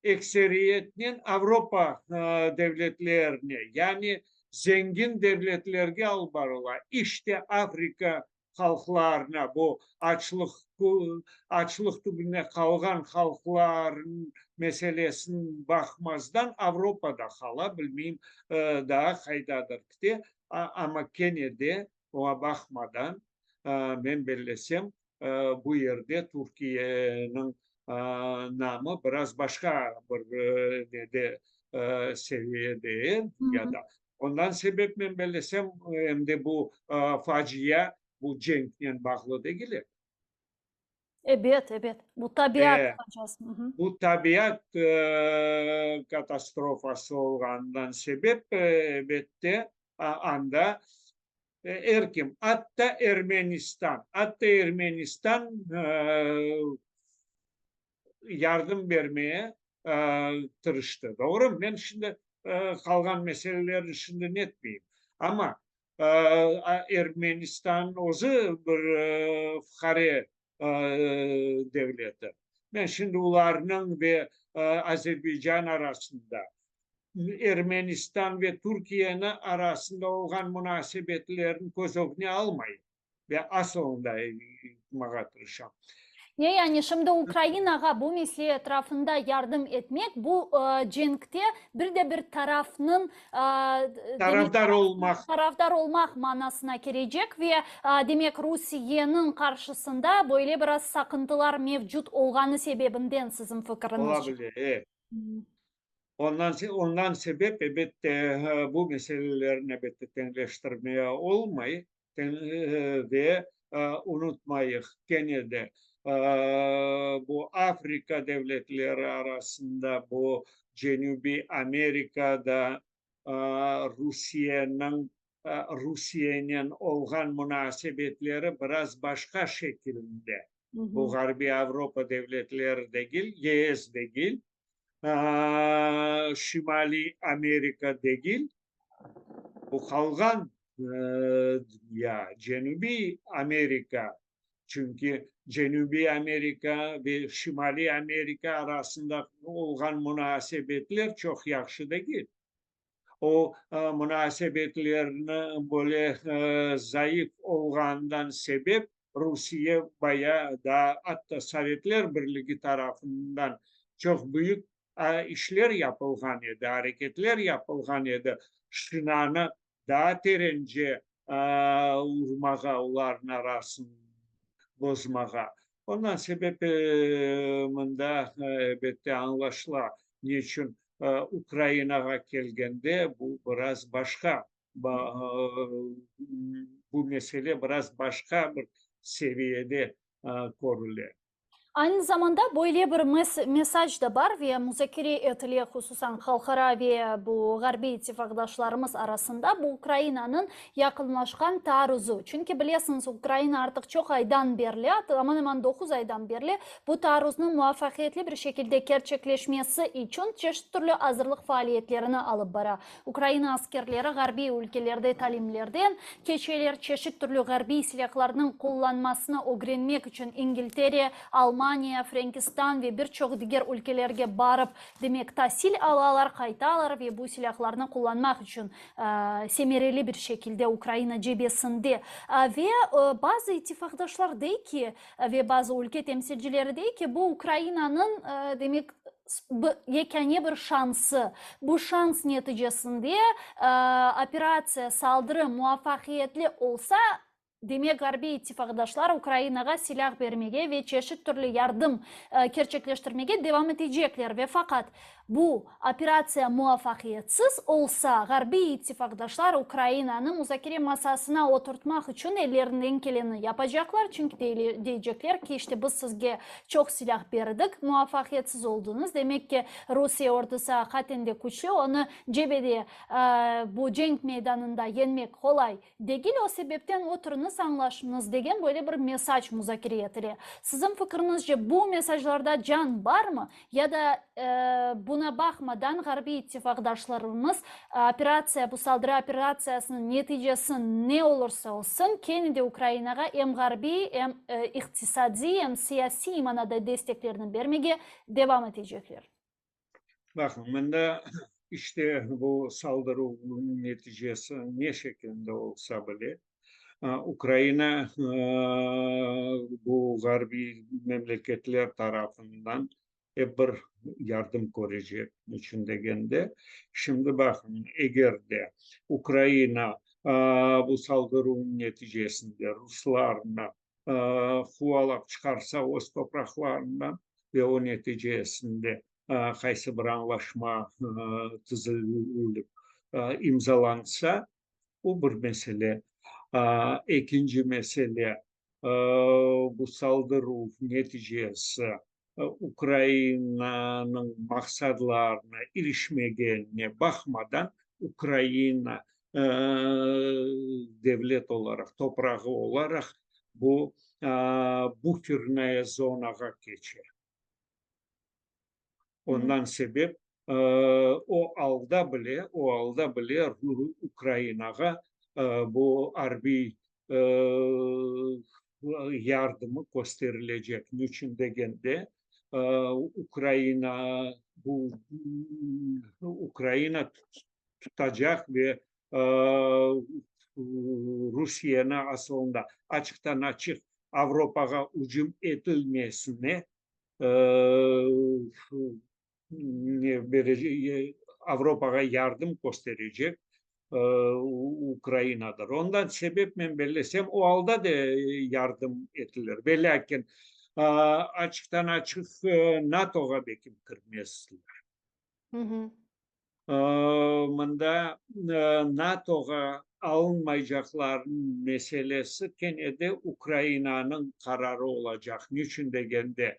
ekseriyetnen Avropa devletlerine, yani zengin devletlerge alıp barıla. İşte Afrika halqlarına, bu açlıq açlıq tübünde qalğan halqlarnıñ meselesini baqmazdan Avropada qala, bilmeyim, daa qaydadır kite, amma kene de oña baqmadan, men bellesem, bu yerde Türkiyeniñ namı biraz başqa bir nede seviyede ya da. Ondan sebep men bellesem, em de bu facia bu cenknen bağlı degil edi. Ebet, ebet. Bu tabiat faciası. Bu tabiat katastrofası olğanından sebep, ebette, anda er kim, atta Ermenistan, atta Ermenistan yardım bermeye tırıştı. Doğru, men şimdi qalğan meselelerni şimdi netmeyim. Amma Ermenistan özü bir fuqare devleti. Men şimdi olarnıñ ve Azerbaycan arasında, Ermenistan ve Türkiyeni arasında olğan munasebetlerni köz ögüne almayım ve asılında aytmağa tırışam. Ne yani, şimdi Ukrainağa bu mesele etrafında yardım etmek, bu cenkte bir de bir tarafnıñ tarafdar olmaq tarafdar olmaq manasına kelecek ve, demek, Rusiyeniñ qarşısında böyle biraz saqıntılar mevcut olğanı sebebinden, siziñ fikiriñizce? Ola bile, e. Ondan ondan sebep, ebette, bu meselelerni, ebette, teñleştirmeye olmay ve unutmayıq, kene de, bu Afrika devletleri arasında, bu Cenübiy Amerikada Rusiyeniñ Rusiyenen olğan munasebetleri biraz başqa şekilinde. Bu Ğarbiy Avropa devletleri degil, YES degil, Şimaliy Amerika degil, bu qalğan dünya, Cenübiy Amerika, çünki Cenübiy Amerika ve Şimaliy Amerika arasında olğan munasebetler çoq yahşı degil. O munasebetlerni böyle zayıf olğanından sebep. Rusiye bayağı daa atta Sovetler Birligi tarafından çoq büyük işler yapılğan edi, areketler yapılğan edi, şinanı daa terence urmağa, olarnıñ arasını bozmağa. Ondan sebep mında, elbette, añlaşıla, ne içün Ukrainağa kelgende bu biraz başqa, bu mesele biraz başqa bir seviyede körüle. Aynı zamanda böyle bir mesaj da bar ve muzakere etile, hususan halqara ve bu ğarbiy ittifaqdaşlarımız arasında, bu Ukrainanıñ yaqınlaşqan taarruzı. Çünki bilesiñiz, Ukraina artıq çoq aydan berli, aman-aman doquz aydan berli bu taarruznıñ muvafaqiyetli bir şekilde kerçekleşmesi içün çeşit türlü azırlıq faaliyetlerini alıp bara. Ukraina askerleri ğarbiy ülkelerde talimlerden keçeler, çeşit türlü ğarbiy silâhlarnıñ qullanmasını ögrenmek içün İngiltere, Almaniya, Frenkistan ve bir çoq diger ülkelerge barıp, demek, tasil alalar, qaytalar ve bu silâhlarnı qullanmaq içün semereli bir şekilde Ukraina cebesinde. Ve bazı ittifaqdaşlar dey ki, ve bazı ülke temsilcileri dey ki, bu Ukrainanıñ, demek, yekâne bir şansı. Bu şans neticesinde operatsiya, saldırı muvafaqiyetli olsa, demek, ğarbiy ittifaqdaşlar Ukrainağa silâh bermege ve çeşit türlü yardım kerçekleştirmege devam etecekler ve faqat bu operatsiya muvafaqiyetsiz olsa, ğarbiy ittifaqdaşlar Ukrainanı muzakere masasına oturtmaq içün ellerinden keleni yapacaqlar, çünki deycekler ki, işte biz sizge Çoq silâh berdik, muvafaqiyetsiz oldıñız. Demek ki, Rusiye ordusı aqiqaten de küçlü, onı cebede, bu cenk meydanında yeñmek qolay degil, o sebepten oturıñız, añlaşıñız degen böyle bir mesaj muzakere etile. Siziñ fikriñizce, bu mesajlarda can barmı? Ya da, buna baqmadan, ğarbiy ittifaqdaşlarımız operatsiya, bu saldırı operatsiyasınıñ neticesi ne olursa olsun, kene de Ukrainağa em ğarbiy, em iqtisadiy, em siyasiy manada desteklerini bermege devam etecekler? Baqıñ, mında işte bu saldıruvnıñ neticesi ne şekilde olsa bile, Ukraina bu ğarbiy memleketler tarafından ep bir yardım körecek. Niçün degende, şimdi baqıñ, eger de Ukraina bu saldıruvnıñ neticesinde ruslarnı quvalap çıqarsa öz topraqlarından ve o neticesinde qaysı bir añlaşma tizilip imzalansa, Bu bir mesele. Ekinci mesele, bu saldıruv neticesi Ukrainanıñ maqsadlarına irişmegenine baqmadan, Ukraina devlet olaraq, toprağı olaraq bu bufernaya zonağa keçe. Ondan sebep o alda bile, o alda bile Ukrainağa bu arbiy yardımı kösterilecek. Niçün degende, Ukraina bu Ukraina tutacaq ve Rusiyeni asılında açıqtan-açıq Avropağa ücüm etilmesine Avropağa yardım kösterecek Ukrainadır. Ondan sebep men bellesem, o alda da yardım etilir. Ve lâkin açıqtan-açıq NATOğa belki kirmezler. Mında NATOğa alınmaycaqlarnıñ meselesi kene de Ukrainanıñ qararı olacaq. Niçün degende,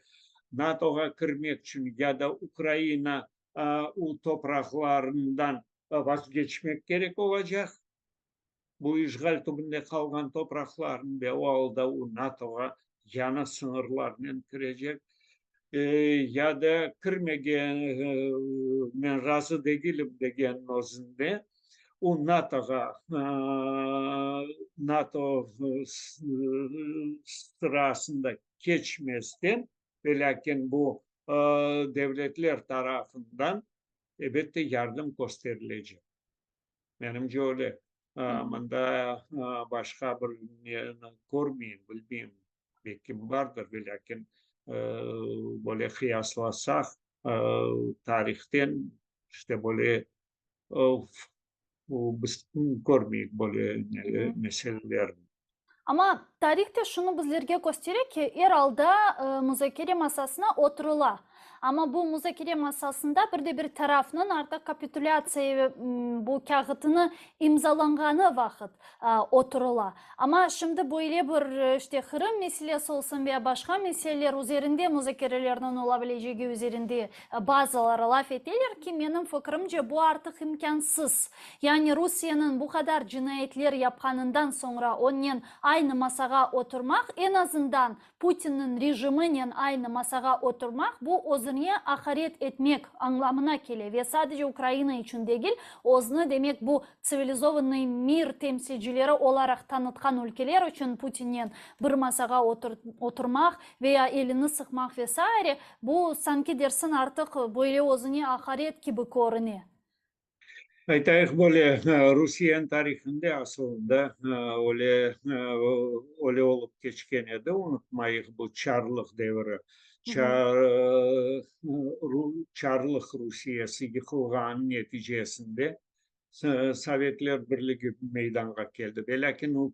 NATOğa kirmek içün ya da Ukraina u topraqlarından vazgeçmek kerek olacaq, Bu işğal tübünde qalğan topraqlarnı ve o alda o NATOğa yañı sıñırlarnen kirecek ya da kirmege men razı degilim degenniñ özünde o NATOğa NATO sırasında keçmezden ve lâkin bu devletler tarafından elbette yardım kösterilecek. Menimce öyle. Mında başqa bir neni körmeyim, bilmeyim. Belki bardır, velâkin böyle qıyaslasaq, tarihten işte böyle biz körmeyik böyle meselelerni. Amma tarih de şunı bizlerge köstere ki, er alda muzakere masasına oturıla. Amma bu muzakere masasında bir de bir tarafnıñ artıq kapitulâtsiya bu kâğıtını imzalanğanı vaqıt oturıla. Amma şimdi böyle bir, işte, Qırım meselesi olsun veya başqa meseleler üzerinde muzakerelerniñ ola bilecegi üzerinde bazıları laf eteler ki, menim fikrimce, bu artıq imkânsız. Yani Rusiyeniñ bu qadar cinayetler yapqanından soñra onnen aynı masağa oturmaq, eñ azından Putinniñ rejiminen aynı masağa oturmaq, bu özüne aqaret etmek añlamına kele ve sadece Ukraina içün degil, özüni, demek, bu tsivilizovannıy mir temsilcileri olaraq tanıtqan ülkeler içün Putinnen bir masağa oturmaq veya elini sıqmaq ve saire, bu, sanki dersiñ, artıq böyle özüne aqaret kibi körüne. Aytayıq, böyle Rusiyeniñ tarihinde asılında öyle öyle olıp keçken edi, unutmayıq, bu çarlıq devri, çarlıq Rusiyesi yıqılğanıñ neticesinde Sovetler Birligi meydanğa keldi. Velâkin o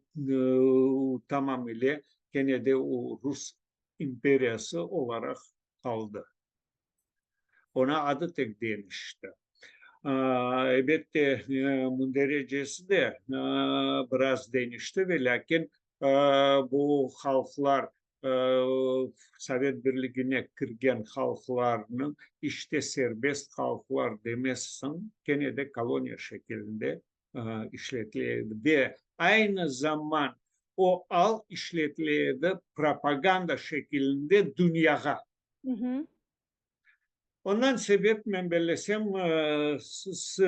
tamam ile kene de o Rus imperiyası olaraq qaldı. Ona adı tek deñişti. Elbette, münderecesi de biraz deñişti, velâkin bu halqlar, Sovet Birligine kirgen halqlarnıñ, işte serbest halqlar demezsiñ, kene de koloniya şekilinde işletile edi. Ve aynı zaman o al işletile edi propaganda şekilinde dünyağa. Ondan sebep, men bellesem, siz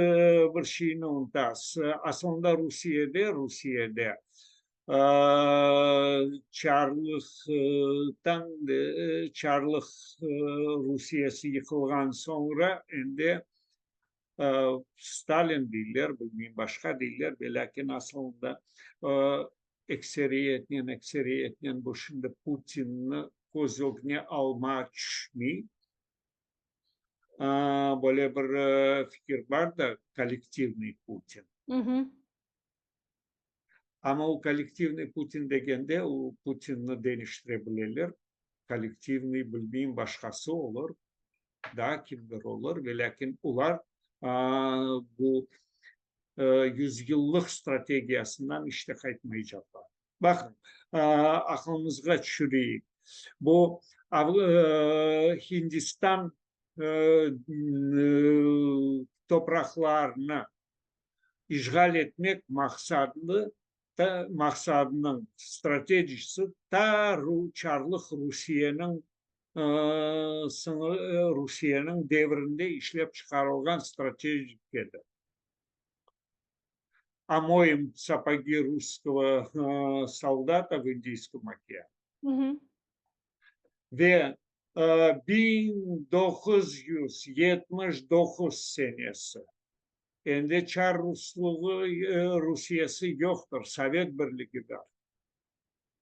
bir şeyni unutasız, asılında Rusiyede, Rusiyede çarlıqtan, çarlıq Rusiyesi yıqılğan soñra endi Stalin deyler, bilmeyim, başqa deyler, velâkin asılında Ekseriyetnen, ekseriyetnen bu şimdi Putinni köz ögüne alma tüşmey. Böyle bir fikir bar da, kollektivnıy Putin. Amma o kollektivnıy Putin degende, o Putinni deñiştire bileler, kollektivnıy, bilmeyim, başqası olur, daa kimdir olur, velâkin olar bu yüzyıllıq strategiyasından işte qaytmaycaqlar. Baqıñ, aqlımızğa tüşüreyik, bu Hindistan topraqlarını işğal etmek maqsadlı maqsadınıñ stratejisi ta çarlıq Rusiyeniñ Rusiyeniñ devrinde işlep çıqarılğan stratejik edi. Omoyem sapogi russkogo soldata v Indiyskom okeane. Ve 1979 senesi, endi çar ruslığı, Rusiyesi yoqtır, Sovet Birligi bar.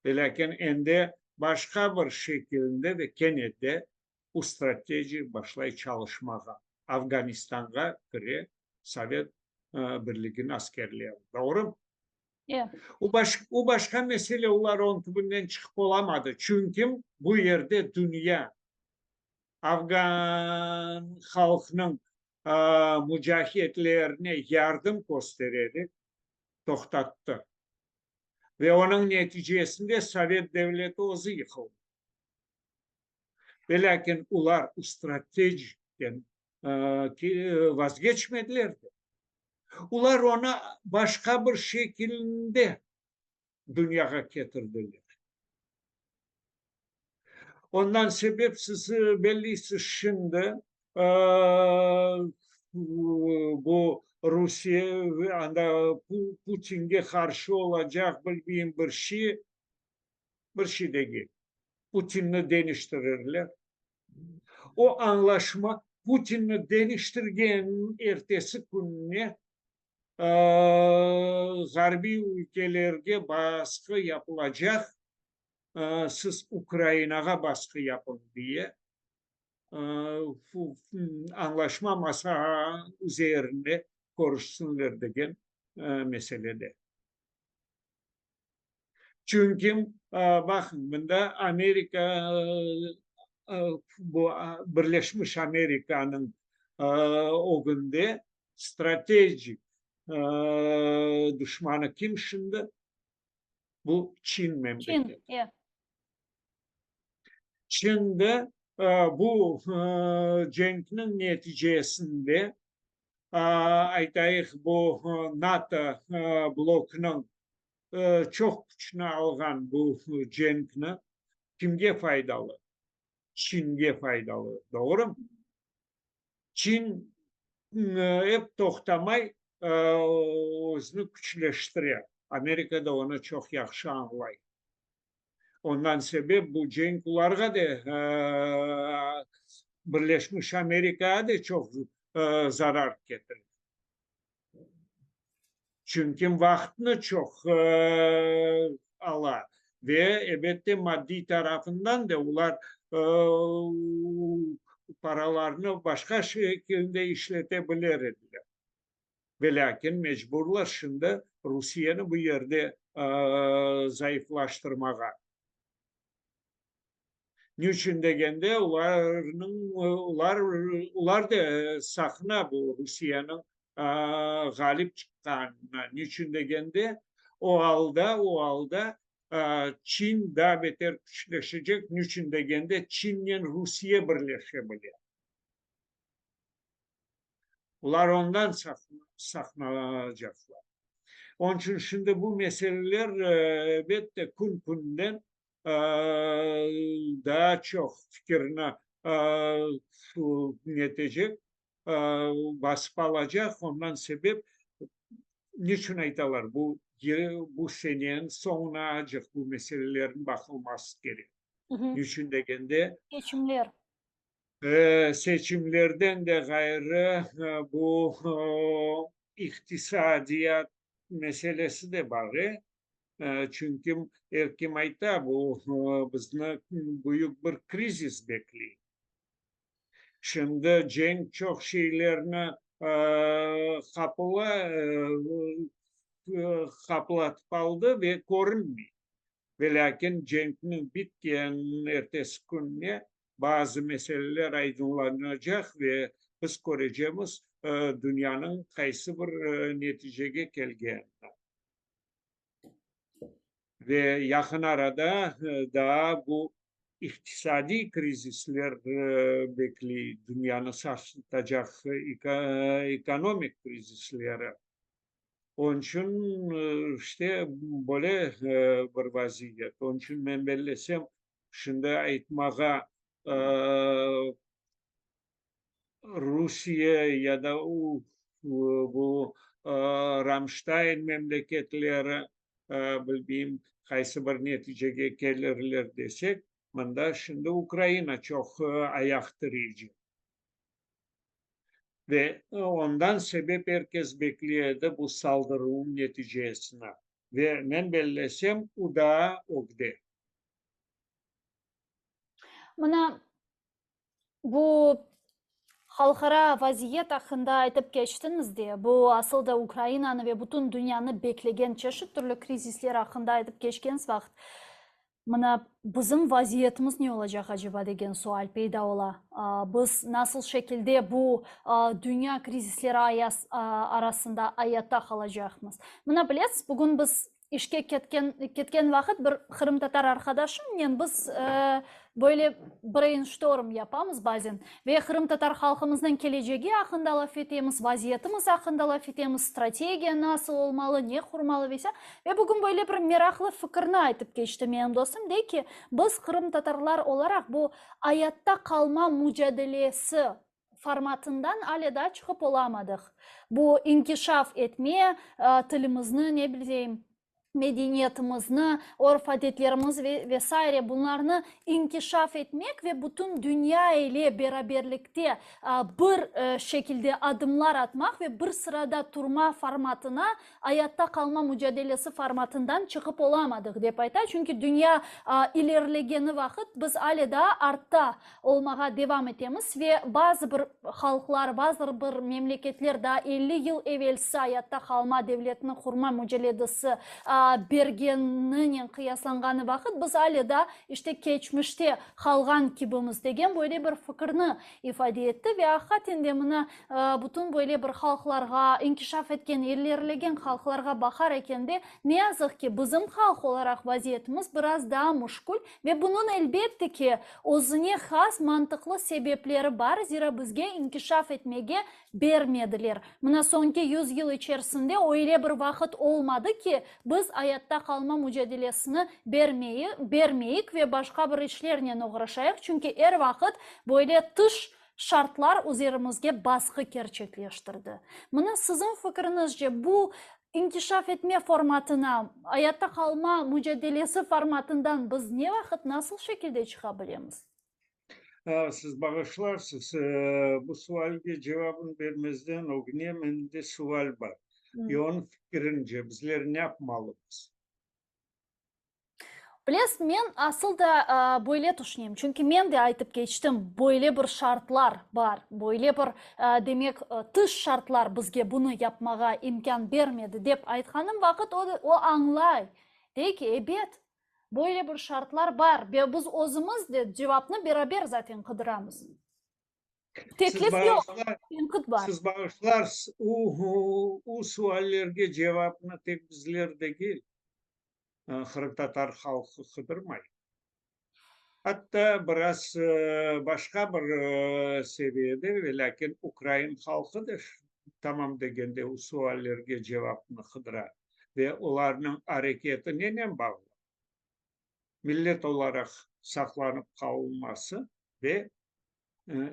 Velâkin endi başqa bir şekilinde ve kene de bu strateji başlay çalışmağa. Afganistanğa kire Sovet Birliginiñ askerleri. Doğrumı? O baş, o başqa mesele, olar onıñ tübünden çıqıp olamadı, çünki bu yerde dünya afgan halqınıñ mucahitlerine yardım köstererek toqtattı. Ve onıñ neticesinde Sovet devleti özü yıqıldı. Velâkin olar stratejikten vazgeçmediler de. Olar onı başqa bir şekilinde dünyağa ketirdiler. Ondan sebep siz belliysiz şimdi bu Rusiye anda Putinge qarşı olacaq bilmeyim bir şey, bir şey degil. Putinni deñiştirirler. O añlaşma Putinni deñiştirgeniniñ ertesi kününe ğarbiy ülkelerge basqı yapılacaq. Siz Ukrainağa basqı yapıñ diye añlaşma masa üzerinde körüşsinler degen meselede. Çünki, baqıñ, mında Amerika, bu Birleşmiş Amerikanıñ ögünde strategik duşmanı kim şimdi? Bu Çin memleketi. Çin, Şimdi bu cenkniñ neticesinde, aytayıq, bu NATO blokunıñ çoq küçüni alğan bu cenkni kimge faydalı? Çinge faydalı, doğrumı? Çin ep toqtamay özüni küçleştire. Amerika da onı çoq yahşı añlay. Ondan sebep bu cenk olarğa da, Birleşmiş Amerikağa da çoq zarar ketire. Çünki vaqıtnı çoq ala ve, ebette, maddiy tarafından da olar paralarnı başqa şekilde işlete bilir ediler. Velâkin mecburlar şimdi Rusiyeni bu yerde zayıflaştırmağa. Niçün degende, olarnıñ, olar, olar da saqına bu Rusiyeniñ ğalip çıqqanına. Niçün degende, o alda, o alda Çin daa beter küçleşecek, niçün degende, Çinnen Rusiye birleşe bile. Olar ondan saqlanacaqlar. Onıñ içün şimdi bu meseleler, elbette, kün-künden daa çoq fikirni netecek, basıp alacaq. Ondan sebep, niçün aytalar, bu bu seneniñ soñunacıq bu meselelerniñ baqılması kerek. Niçün degende, Seçimler. Seçimlerden de ğayrı, bu iqtisadiyat meselesi de bar, çünki er kim ayta, bu bizni büyük bir krizis bekley. Şimdi cenk çoq şeylerni qaplatıp aldı ve körünmey. Velâkin cenkniñ bitkeniniñ ertesi kününe bazı meseleler aydınlanacaq ve biz körecemiz, dünyanıñ qaysı bir neticege kelgenini. Ve yaqın arada daa bu iqtisadiy krizisler bekley, dünyanı sarsıtacaq ekonomik krizisleri. Onıñ içün, işte, böyle bir vaziyet. Onıñ içün men bellesem, şimdi aytmağa Rusiye ya da bu Ramştayn memleketleri, bilmeyim, qaysı bir neticege kelirler desek, mında şimdi Ukraina çoq ayaq tireycek. Ve ondan sebep er kes bekley edi bu saldıruvnıñ neticesini. Ve men bellesem, u daa ögde. Mına bu halqara vaziyet aqqında aytıp keçtiñiz de, bu asıl da Ukrainanı ve bütün dünyanı beklegen çeşit türlü krizisler aqqında aytıp keçkeniz vaqıt, Mına bizim vaziyetimiz ne olacaq aceba degen sual peyda ola. Biz nasıl şekilde bu dünya krizisleri arasında ayatta qalacaqmız? Mına bilesiz, bugün biz işke ketken ketken vaqıt bir qırımtatar arqadaşımnen biz böyle brainstorm yapamız bazen ve qırımtatar halqımıznıñ kelecegi aqqında laf etemiz, vaziyetimiz aqqında laf etemiz, strategiya nasıl olmalı, ne qurmalı ve Ve bugün böyle bir meraqlı fikirni aytıp keçti menim dostum, dey ki, biz qırımtatarlar olaraq bu ayatta qalma mucadelesi formatından ale daa çıqıp olamadıq. Bu inkişaf etme, tilimizni, ne bileyim, Medeniyetimizni, örf-adetlerimiz ve ve saire bunlarnı inkişaf etmek ve bütün dünya ile beraberlikte bir şekilde adımlar atmaq ve bir sırada turma formatına, ayatta qalma mücadelesi formatından çıqıp olamadıq, dep ayta. Çünki dünya ilerilegeni vaqıt biz ale daa artta olmağa devam etemiz ve bazı bir halqlar, bazı bir memleketler daa 50 yıl evelsi ayatta qalma, devletini qurma mücaledesi bergeninen qıyaslanğanı vaqıt biz ale daa işte keçmişte qalğan kibimiz degen böyle bir fikirni ifade etti ve aqiqaten de mına bütün böyle bir halqlarğa, inkişaf etken, ilerilegen halqlarğa baqar ekende, ne yazıq ki, bizim halq olaraq vaziyetimiz biraz daa müşkül ve bunıñ, elbette ki, özüne has mantıqlı sebepleri bar, zira bizge inkişaf etmege bermediler. Mına soñki yüz yıl içerisinde öyle bir vaqıt olmadı ki, biz ayatta qalma mücadelesini bermeyik ve başqa bir işlernen oğraşayıq, çünki er vaqıt böyle tış şartlar üzerimizge basqı kerçekleştirdi. Mına siziñ fikriñizce, bu inkişaf etme formatına, ayatta qalma mücadelesi formatından biz ne vaqıt, nasıl şekilde çıqa bilemiz? Siz bağışlarsız, bu sualge cevabını bermezden ögüne mende sual bar. Ve onıñ fikirince, bizler ne yapmalımız? Bilesiz, men asıl da böyle tüşünem, çünki men de aytıp keçtim, böyle bir şartlar bar, böyle bir, demek, tış şartlar bizge bunı yapmağa imkân bermedi, dep aytqanım vaqıt o, o añlay, dey ki, ebet, böyle bir şartlar bar ve biz özümiz de cevapnı beraber zaten qıdıramız. Teklif yoq, tenqit bar. Siz bağışlarsız, o suallerge cevapnı tek bizler degil, qırımtatar halqı qıdırmay. Atta biraz başqa bir seviyede, velâkin ukrain halqı da tamam degende o suallerge cevapnı qıdıra ve olarnıñ areketi nenen bağlı? Millet olaraq saqlanıp qalınması ve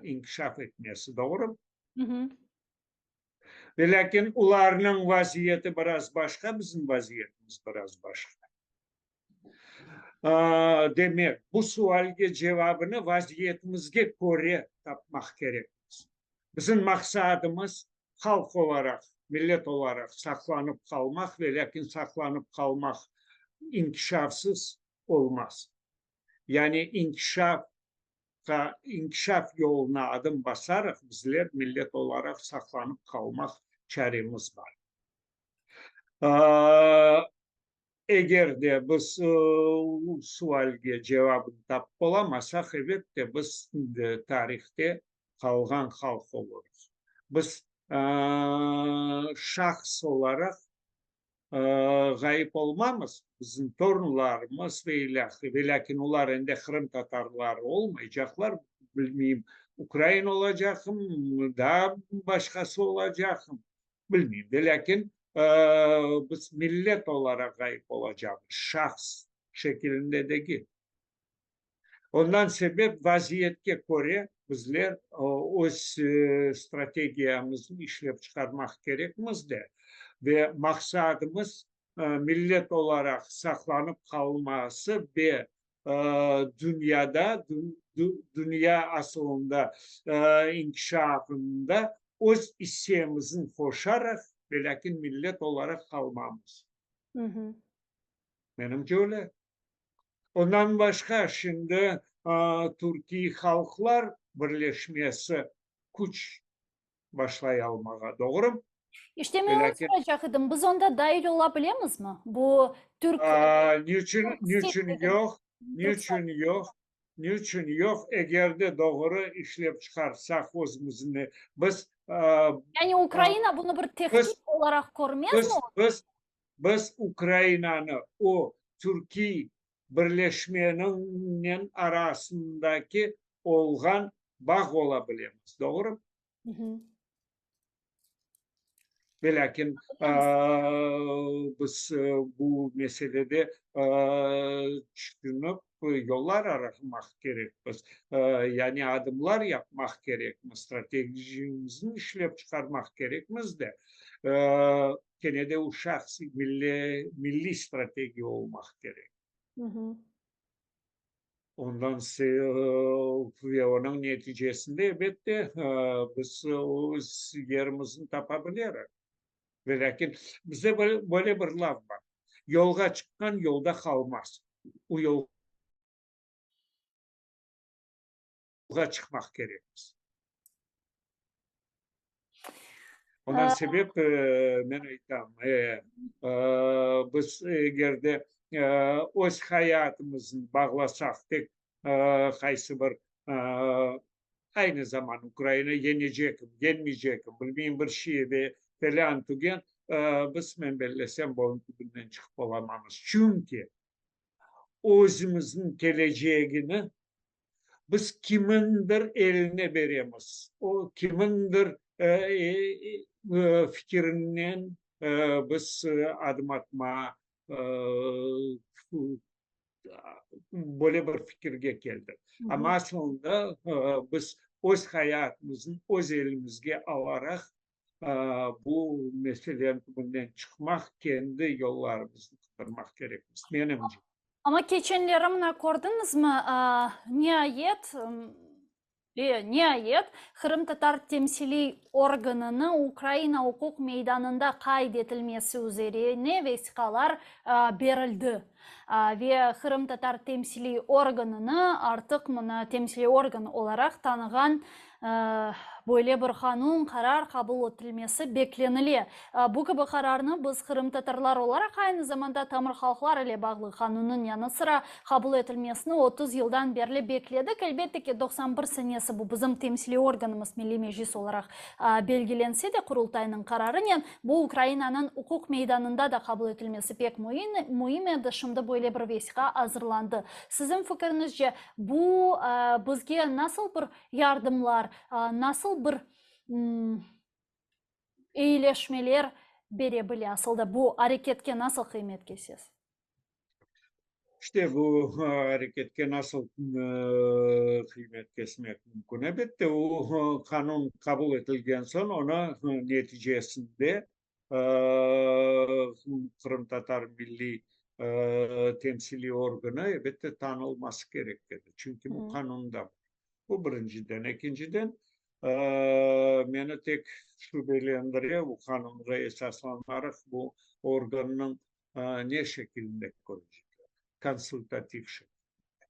inkişaf etmesi, doğrumı? Velâkin olarnıñ vaziyeti biraz başqa, bizim vaziyetimiz biraz başqa. Demek, bu sualge cevabını vaziyetimizge köre tapmaq kerekmiz. Bizim maqsadımız, halq olaraq, millet olaraq saqlanıp qalmaq, velâkin saqlanıp qalmaq inkişafsız olmaz. Yani inkişaf qa inkişaf yoluna adım basaraq, bizler millet olaraq saqlanıp qalmaq çaremiz bar. Eger de biz bu sualge cevabını tapıp olamasaq, elbette, biz tarihte qalğan halq olurız. Biz şahs olaraq ğayıp olmamız, bizim torunlarımız ve ilâhre, velâkin olar endi qırımtatarlar olmaycaqlar, bilmeyim, ukrain olacaqmı, daa başqası olacaqmı, bilmeyim, velâkin biz millet olaraq ğayıp olacaqmız, şahs şekilinde degil. Ondan sebep vaziyetke köre bizler öz strategiyamıznı işlep çıqarmaq kerekmiz de, ve maqsadımız millet olaraq saqlanıp qalması ve dünyada, dünya asılında inkişafında öz issemizni qoşaraq, velâkin millet olaraq qalmamız. Menimce öyle. Ondan başqa, şimdi Türkiy halqlar birleşmesi küç başlay almağa, doğrumı? İşte men onı soracaq edim, biz onda dail ola bilemizmi? Bu türk... Niçün, niçün yoq, niçün yoq, niçün yoq, eger de doğru işlep çıqarsaq özümüzni, biz... Yani Ukraina bunı bir tehdit olaraq körmezmi? Biz, biz, Biz Ukrainanı o türkiy birleşmeniñnen arasındaki olğan bağ ola bilemiz, doğrumı? Velâkin biz bu meselede tüşünip yollar aramaq kerekmiz, yani adımlar yapmaq kerekmiz, strategiyamıznı işlep çıqarmaq kerekmiz de. Kene de o şahsiy, milliy strategiya olmaq kerek. Ondan ve onıñ neticesinde, elbette, biz öz yerimizni tapa bilerik. Velâkin bizde böyle bir laf bar, Yolğa çıqqan yolda qalmaz. O yolğa çıqmaq kerekmiz. Ondan sebep men aytam, biz eger de öz hayatımıznı bağlasaq tek qaysı bir aynı zaman Ukraina yeñecekmi, yeñmeycekmi, bilmeyim bir şey ve felân tügen, biz, men bellesem, bunıñ tübünden çıqıp olamamız. Çünki özümizniñ kelecegini Biz kimindir eline beremiz, o kimindir fikirinen biz adım atma, böyle bir fikirge keldik. Amma asılında biz öz hayatımıznı öz elimizge alaraq, bu meseleniñ tübünden çıqmaq, kendi yollarımıznı qıdırmaq kerekmiz, menimce. Amma keçenleri mına kördiñizmi, niayet, e, niayet, qırımtatar temsiliy organını Ukraina uquq meydanında qayd etilmesi üzerine vesiqalar berildi. Ve qırımtatar temsiliy organını artıq mına temsiliy organ olaraq tanığan Böyle bir qanun, qarar qabul etilmesi beklenile. Bu kibi qararnı biz, qırımtatarlar olaraq, aynı zamanda tamır halqlar ile bağlı qanunnıñ yanı sıra qabul etilmesini 30 yıldan berli bekledik. Elbette ki, 91 senesi bu bizim temsiliy organımız, Milliy Meclis olaraq belgilense de, Qurultaynıñ qararınen bu Ukrainanıñ uquq meydanında da qabul etilmesi pek müim edi. Şimdi böyle bir vesiqa azırlandı. Siziñ fikiriñizce, bu bizge nasıl bir yardımlar, nasıl bir eyileşmeler bere bile, asıl da bu areketke nasıl qıymet kesesiz? İşte bu areketke nasıl qıymet kesmek mümkün? Elbette, o qanun qabul etilgen soñ, onı neticesinde Qırımtatar milliy temsiliy organı, elbette, tanılması kerek edi, çünki bu qanunda. Bu birinciden. Ekinciden, meni tek şübelendire, bu qanunğa esaslanaraq bu organnıñ ne şekilinde körecekler, konsultativ şekilinde.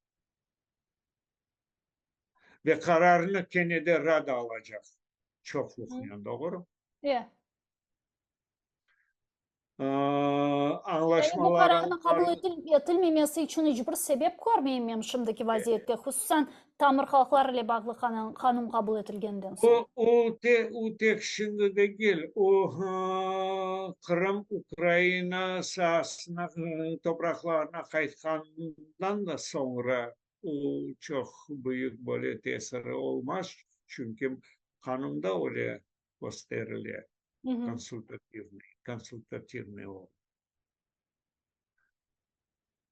Ve qararnı kene de Rada alacaq çoqluqnen, doğru? E. Añlaşmalar. Yani bu qararnıñ qabul etilmemesi içün iç bir sebep körmeyim men şimdiki vaziyette, hususan tamır halqlar ile bağlı qanun qabul etilgenden soñ. O, o tek şimdi degil, o, Qırım Ukraina saasına, topraqlarına qaytqanından da soñra o çoq büyük böyle tesiri olmaz, çünki qanunda öyle kösterile, konsultativnıy, konsultativnıy organ.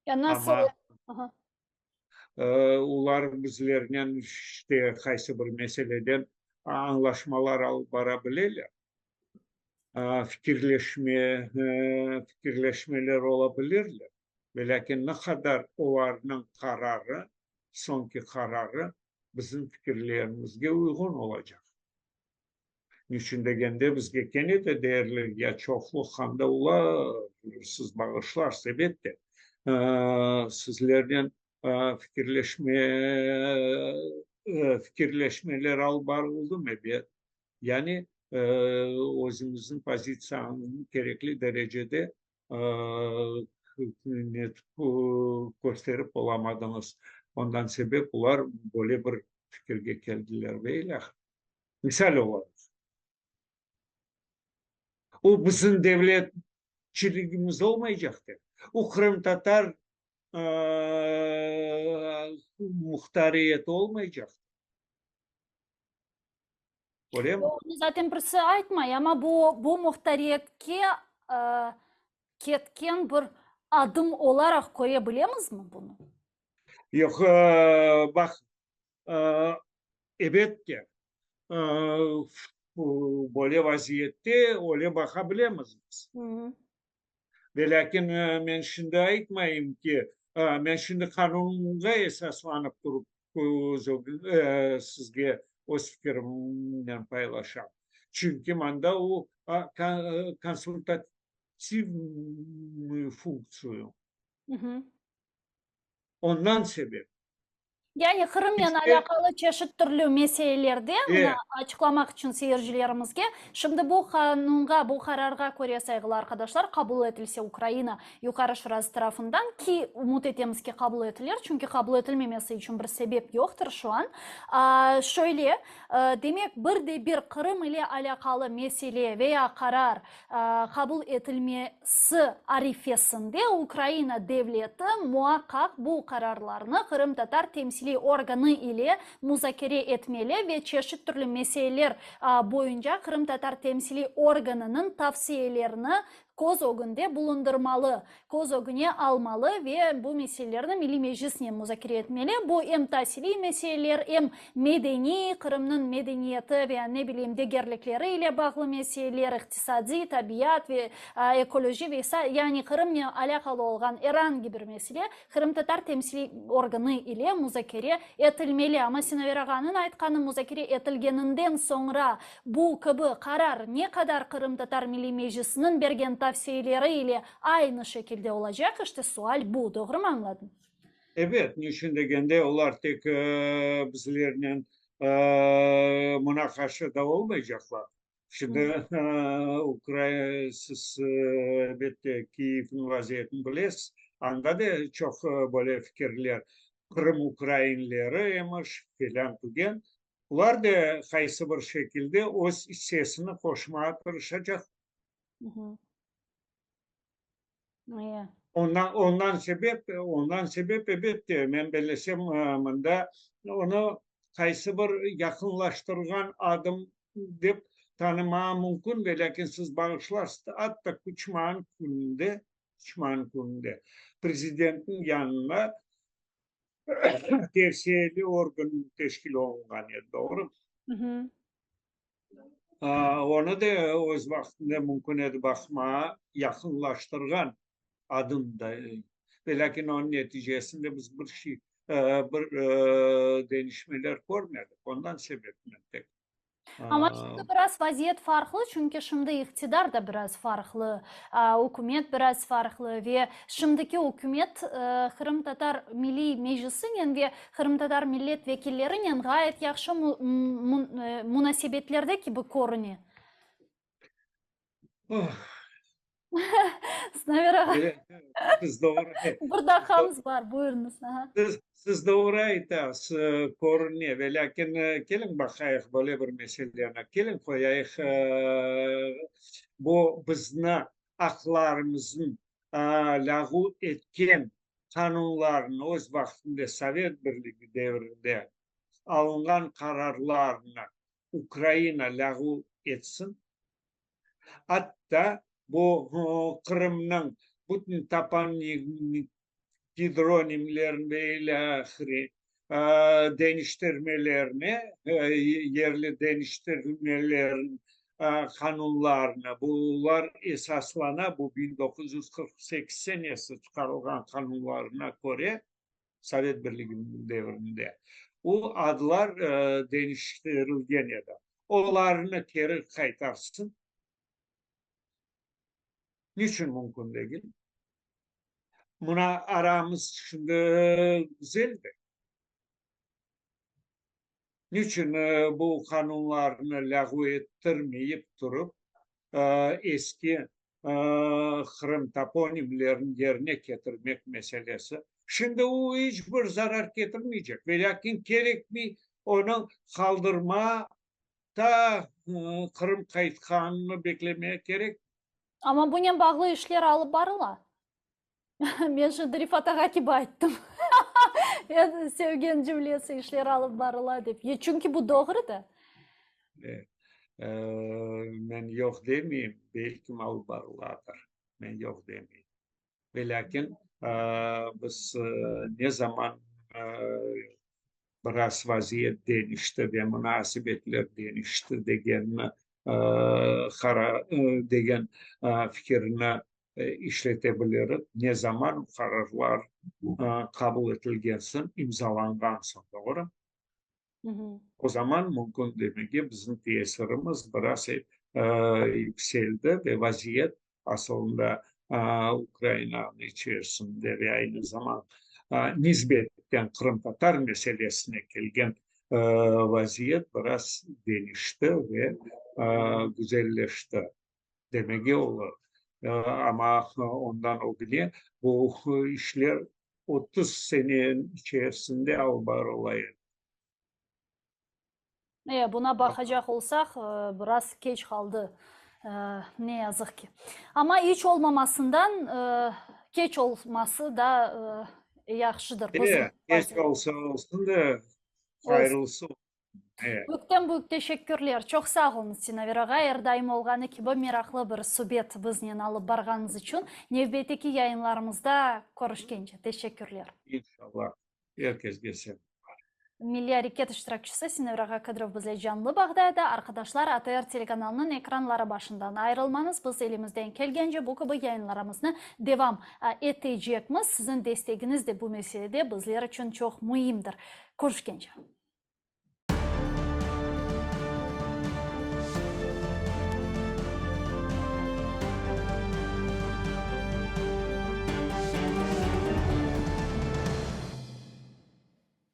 Ya nasıl? Amma olar bizlernen işte qaysı bir meseleden añlaşmalar alıp bara bileler, fikirleşme, fikirleşmeler ola bilirler. Velâkin ne qadar olarnıñ qararı, soñki qararı bizim fikirlerimizge uyğun olacaq. Niçün degende, bizge kene de deyerler, ya çoqluq anda ola, siz bağışlarsız, elbette, sizlernen fikirleşme, fikirleşmeler alıp barıldımı? Ebet. Yani, özüñizniñ pozitsiyañıznı kerekli derecede kösterip olamadıñız. Ondan sebep olar böyle bir fikirge keldiler ve ilâhre. Misal olaraq, o bizim devletçiligimiz olmaycaq dep, o qırımtatar muhtariyeti olmaycaq. Öylemi? Onı zaten birisi aytmay, amma bu, bu muhtariyetke ketken bir adım olaraq köre bilemizmi bunı? Yoq, baq, ebet de. Böyle vaziyette öyle baqa bilemiz biz. Velâkin men şimdi aytmayım ki, men şimdi qanunğa esaslanıp turıp sizge öz fikirimnen paylaşam. Çünki mında o konsultativnıy funktsiya. Ondan sebep. Yani Qırımnen alâqalı çeşit türlü meselelerde, mına açıqlamaq içün seyircilerimizge, şimdi bu qanunğa, bu qararğa köre, sayğılı arqadaşlar, qabul etilse Ukraina Yuqarı Şurası tarafından, ki ümüt etemiz ki, qabul etilir, çünki qabul etilmemesi içün bir sebep yoqtır şu an, şöyle, demek, bir de bir Qırım ile alâqalı mesele veya qarar qabul etilmesi arifesinde Ukraina devleti muaqqaq bu qararlarnı qırımtatar temsiliy organı ile muzakere etmeli ve çeşit türlü meseleler boyunca qırımtatar temsiliy organınıñ tavsiyelerini köz ögünde bulundırmalı, köz ögüne almalı ve bu meselelerni Milliy Meclisnen muzakere etmeli. Bu em tasiliy meseleler, em medeniy, Qırımnıñ medeniyeti ve, ne bileyim, degerlikleri ile bağlı meseleler, iqtisadiy, tabiat ve ekoloji ve saire, yani Qırımnen alâqalı olğan er angi bir mesele qırımtatar temsiliy organı ile muzakere etilmeli. Amma Sinaver ağanıñ aytqanı, muzakere etilgeninden soñra bu kibi qarar ne qadar Qırımtatar Milliy Meclisiniñ bergen tavsiyeleri ile aynı şekilde olacaq, işte sual bu. Doğrumı añladım? Ebet, niçün degende, olar tek bizlernen munaqaşa da olmaycaqlar. Şimdi siz, elbette, Kiyevniñ vaziyetini bilesiz, anda da çoq böyle fikirler, Qırım ukrainleri emiş, felân tügen. Olar da qaysı bir şekilde öz issesini qoşmağa tırışacaq. Ondan, ondan sebep, ondan sebep, elbette, men bellesem, mında onı qaysı bir yaqınlaştırğan adım dep tanımağa mümkün, velâkin siz bağışlarsız, atta Kuçmanıñ kününde, Kuçmanıñ kününde prezidentniñ yanına tevsiyeli organ teşkil olunğan edi, doğrumı? Onı da öz vaqtında mümkün edi baqmağa, yaqınlaştırğan adım da. Velâkin onıñ neticesinde biz bir şey, bir deñişmeler körmedik, ondan sebep men tek. Amma şimdi biraz vaziyet farqlı, çünki şimdi iqtidar da biraz farqlı, ükümet biraz farqlı ve şimdiki ükümet Qırımtatar Milliy Meclisinen ve Qırımtatar millet vekillerinen ğayet yahşı munasebetlerde kibi körüne. Sinaver ağa. Siz doğru. Bir daqqamız bar, buyurıñız. Siz, siz doğru aytasız, körüne, velâkin keliñ baqayıq böyle bir meseleni, keliñ qoyayıq bu bizni aqlarımıznı lâğu etken qanunlarnı, öz vaqtında Sovet Birligi devrinde alınğan qararlarnı Ukraina lâğu etsin, atta bu Qırımnıñ bütün toponimik, gidronimlerini ve ilâhre deñiştirmelerine, yerli deñiştirmelerin qanunlarına, bular esaslana bu 1948 senesi çıqarılğan qanunlarına köre, Sovet Birliginiñ devrinde, o adlar deñiştirilgen edi. Olarnı keri qaytarsın. Niçün mümkün degil? Mına aramız şimdi güzeldi. Niçün bu qanunlarnı lâğu ettirmeyip turıp, eski Qırım toponimlerini yerine ketirmek meselesi? Şimdi o iç bir zarar ketirmeycek, velâkin kerekmey onı qaldırma, ta Qırım qaytqanını beklemege kerek. Amma bunen bağlı işler alıp barıla. Men şimdi Rifat ağa kibi ayttım. Eñ sevgen cümlesi işler alıp barıla dep. Çünki bu doğru da. Men yoq demeyim, belkim alıp barıladır. Men yoq demeyim. Velâkin biz ne zaman biraz vaziyet deñişti ve munasebetler deñişti degenni. Degen fikirni işlete bilirik, ne zaman qararlar qabul etilgen soñ, imzalanğan soñ, doğru? O zaman mümkün demege, bizim tesirimiz biraz yükseldi ve vaziyet asılında Ukrainanıñ içerisinde ve aynı zaman nisbeten qırımtatar meselesine kelgen vaziyet biraz deñişti ve güzelleşti demege olur. Amma ondan ögüne bu işler 30 sene içerisinde alıp barıla edi. E, buna baqacaq olsaq, biraz keç qaldı, ne yazıq ki. Amma iç olmamasından keç olması da yahşıdır. E, keç olsa olsun da, hayırlısı olsun. E. Büyükten büyük teşekkürler. Çoq sağ oluñız, Sinaver ağa, er daim olğanı kibi meraqlı bir subet biznen alıp barğanıñız içün. Nevbetteki yayınlarımızda körüşkence. Teşekkürler. İnşallah. Er kesge selâmlar. Milliy areket iştirakçisi Sinaver ağa Kadırov bizle canlı bağda edi. Arqadaşlar, ATR telekanalınıñ ekranları başından ayırılmañız, biz elimizden kelgence bu kibi yayınlarımıznı devam etecekmiz. Siziñ destegiñiz de bu meselede bizler içün çoq müimdir. Körüşkence.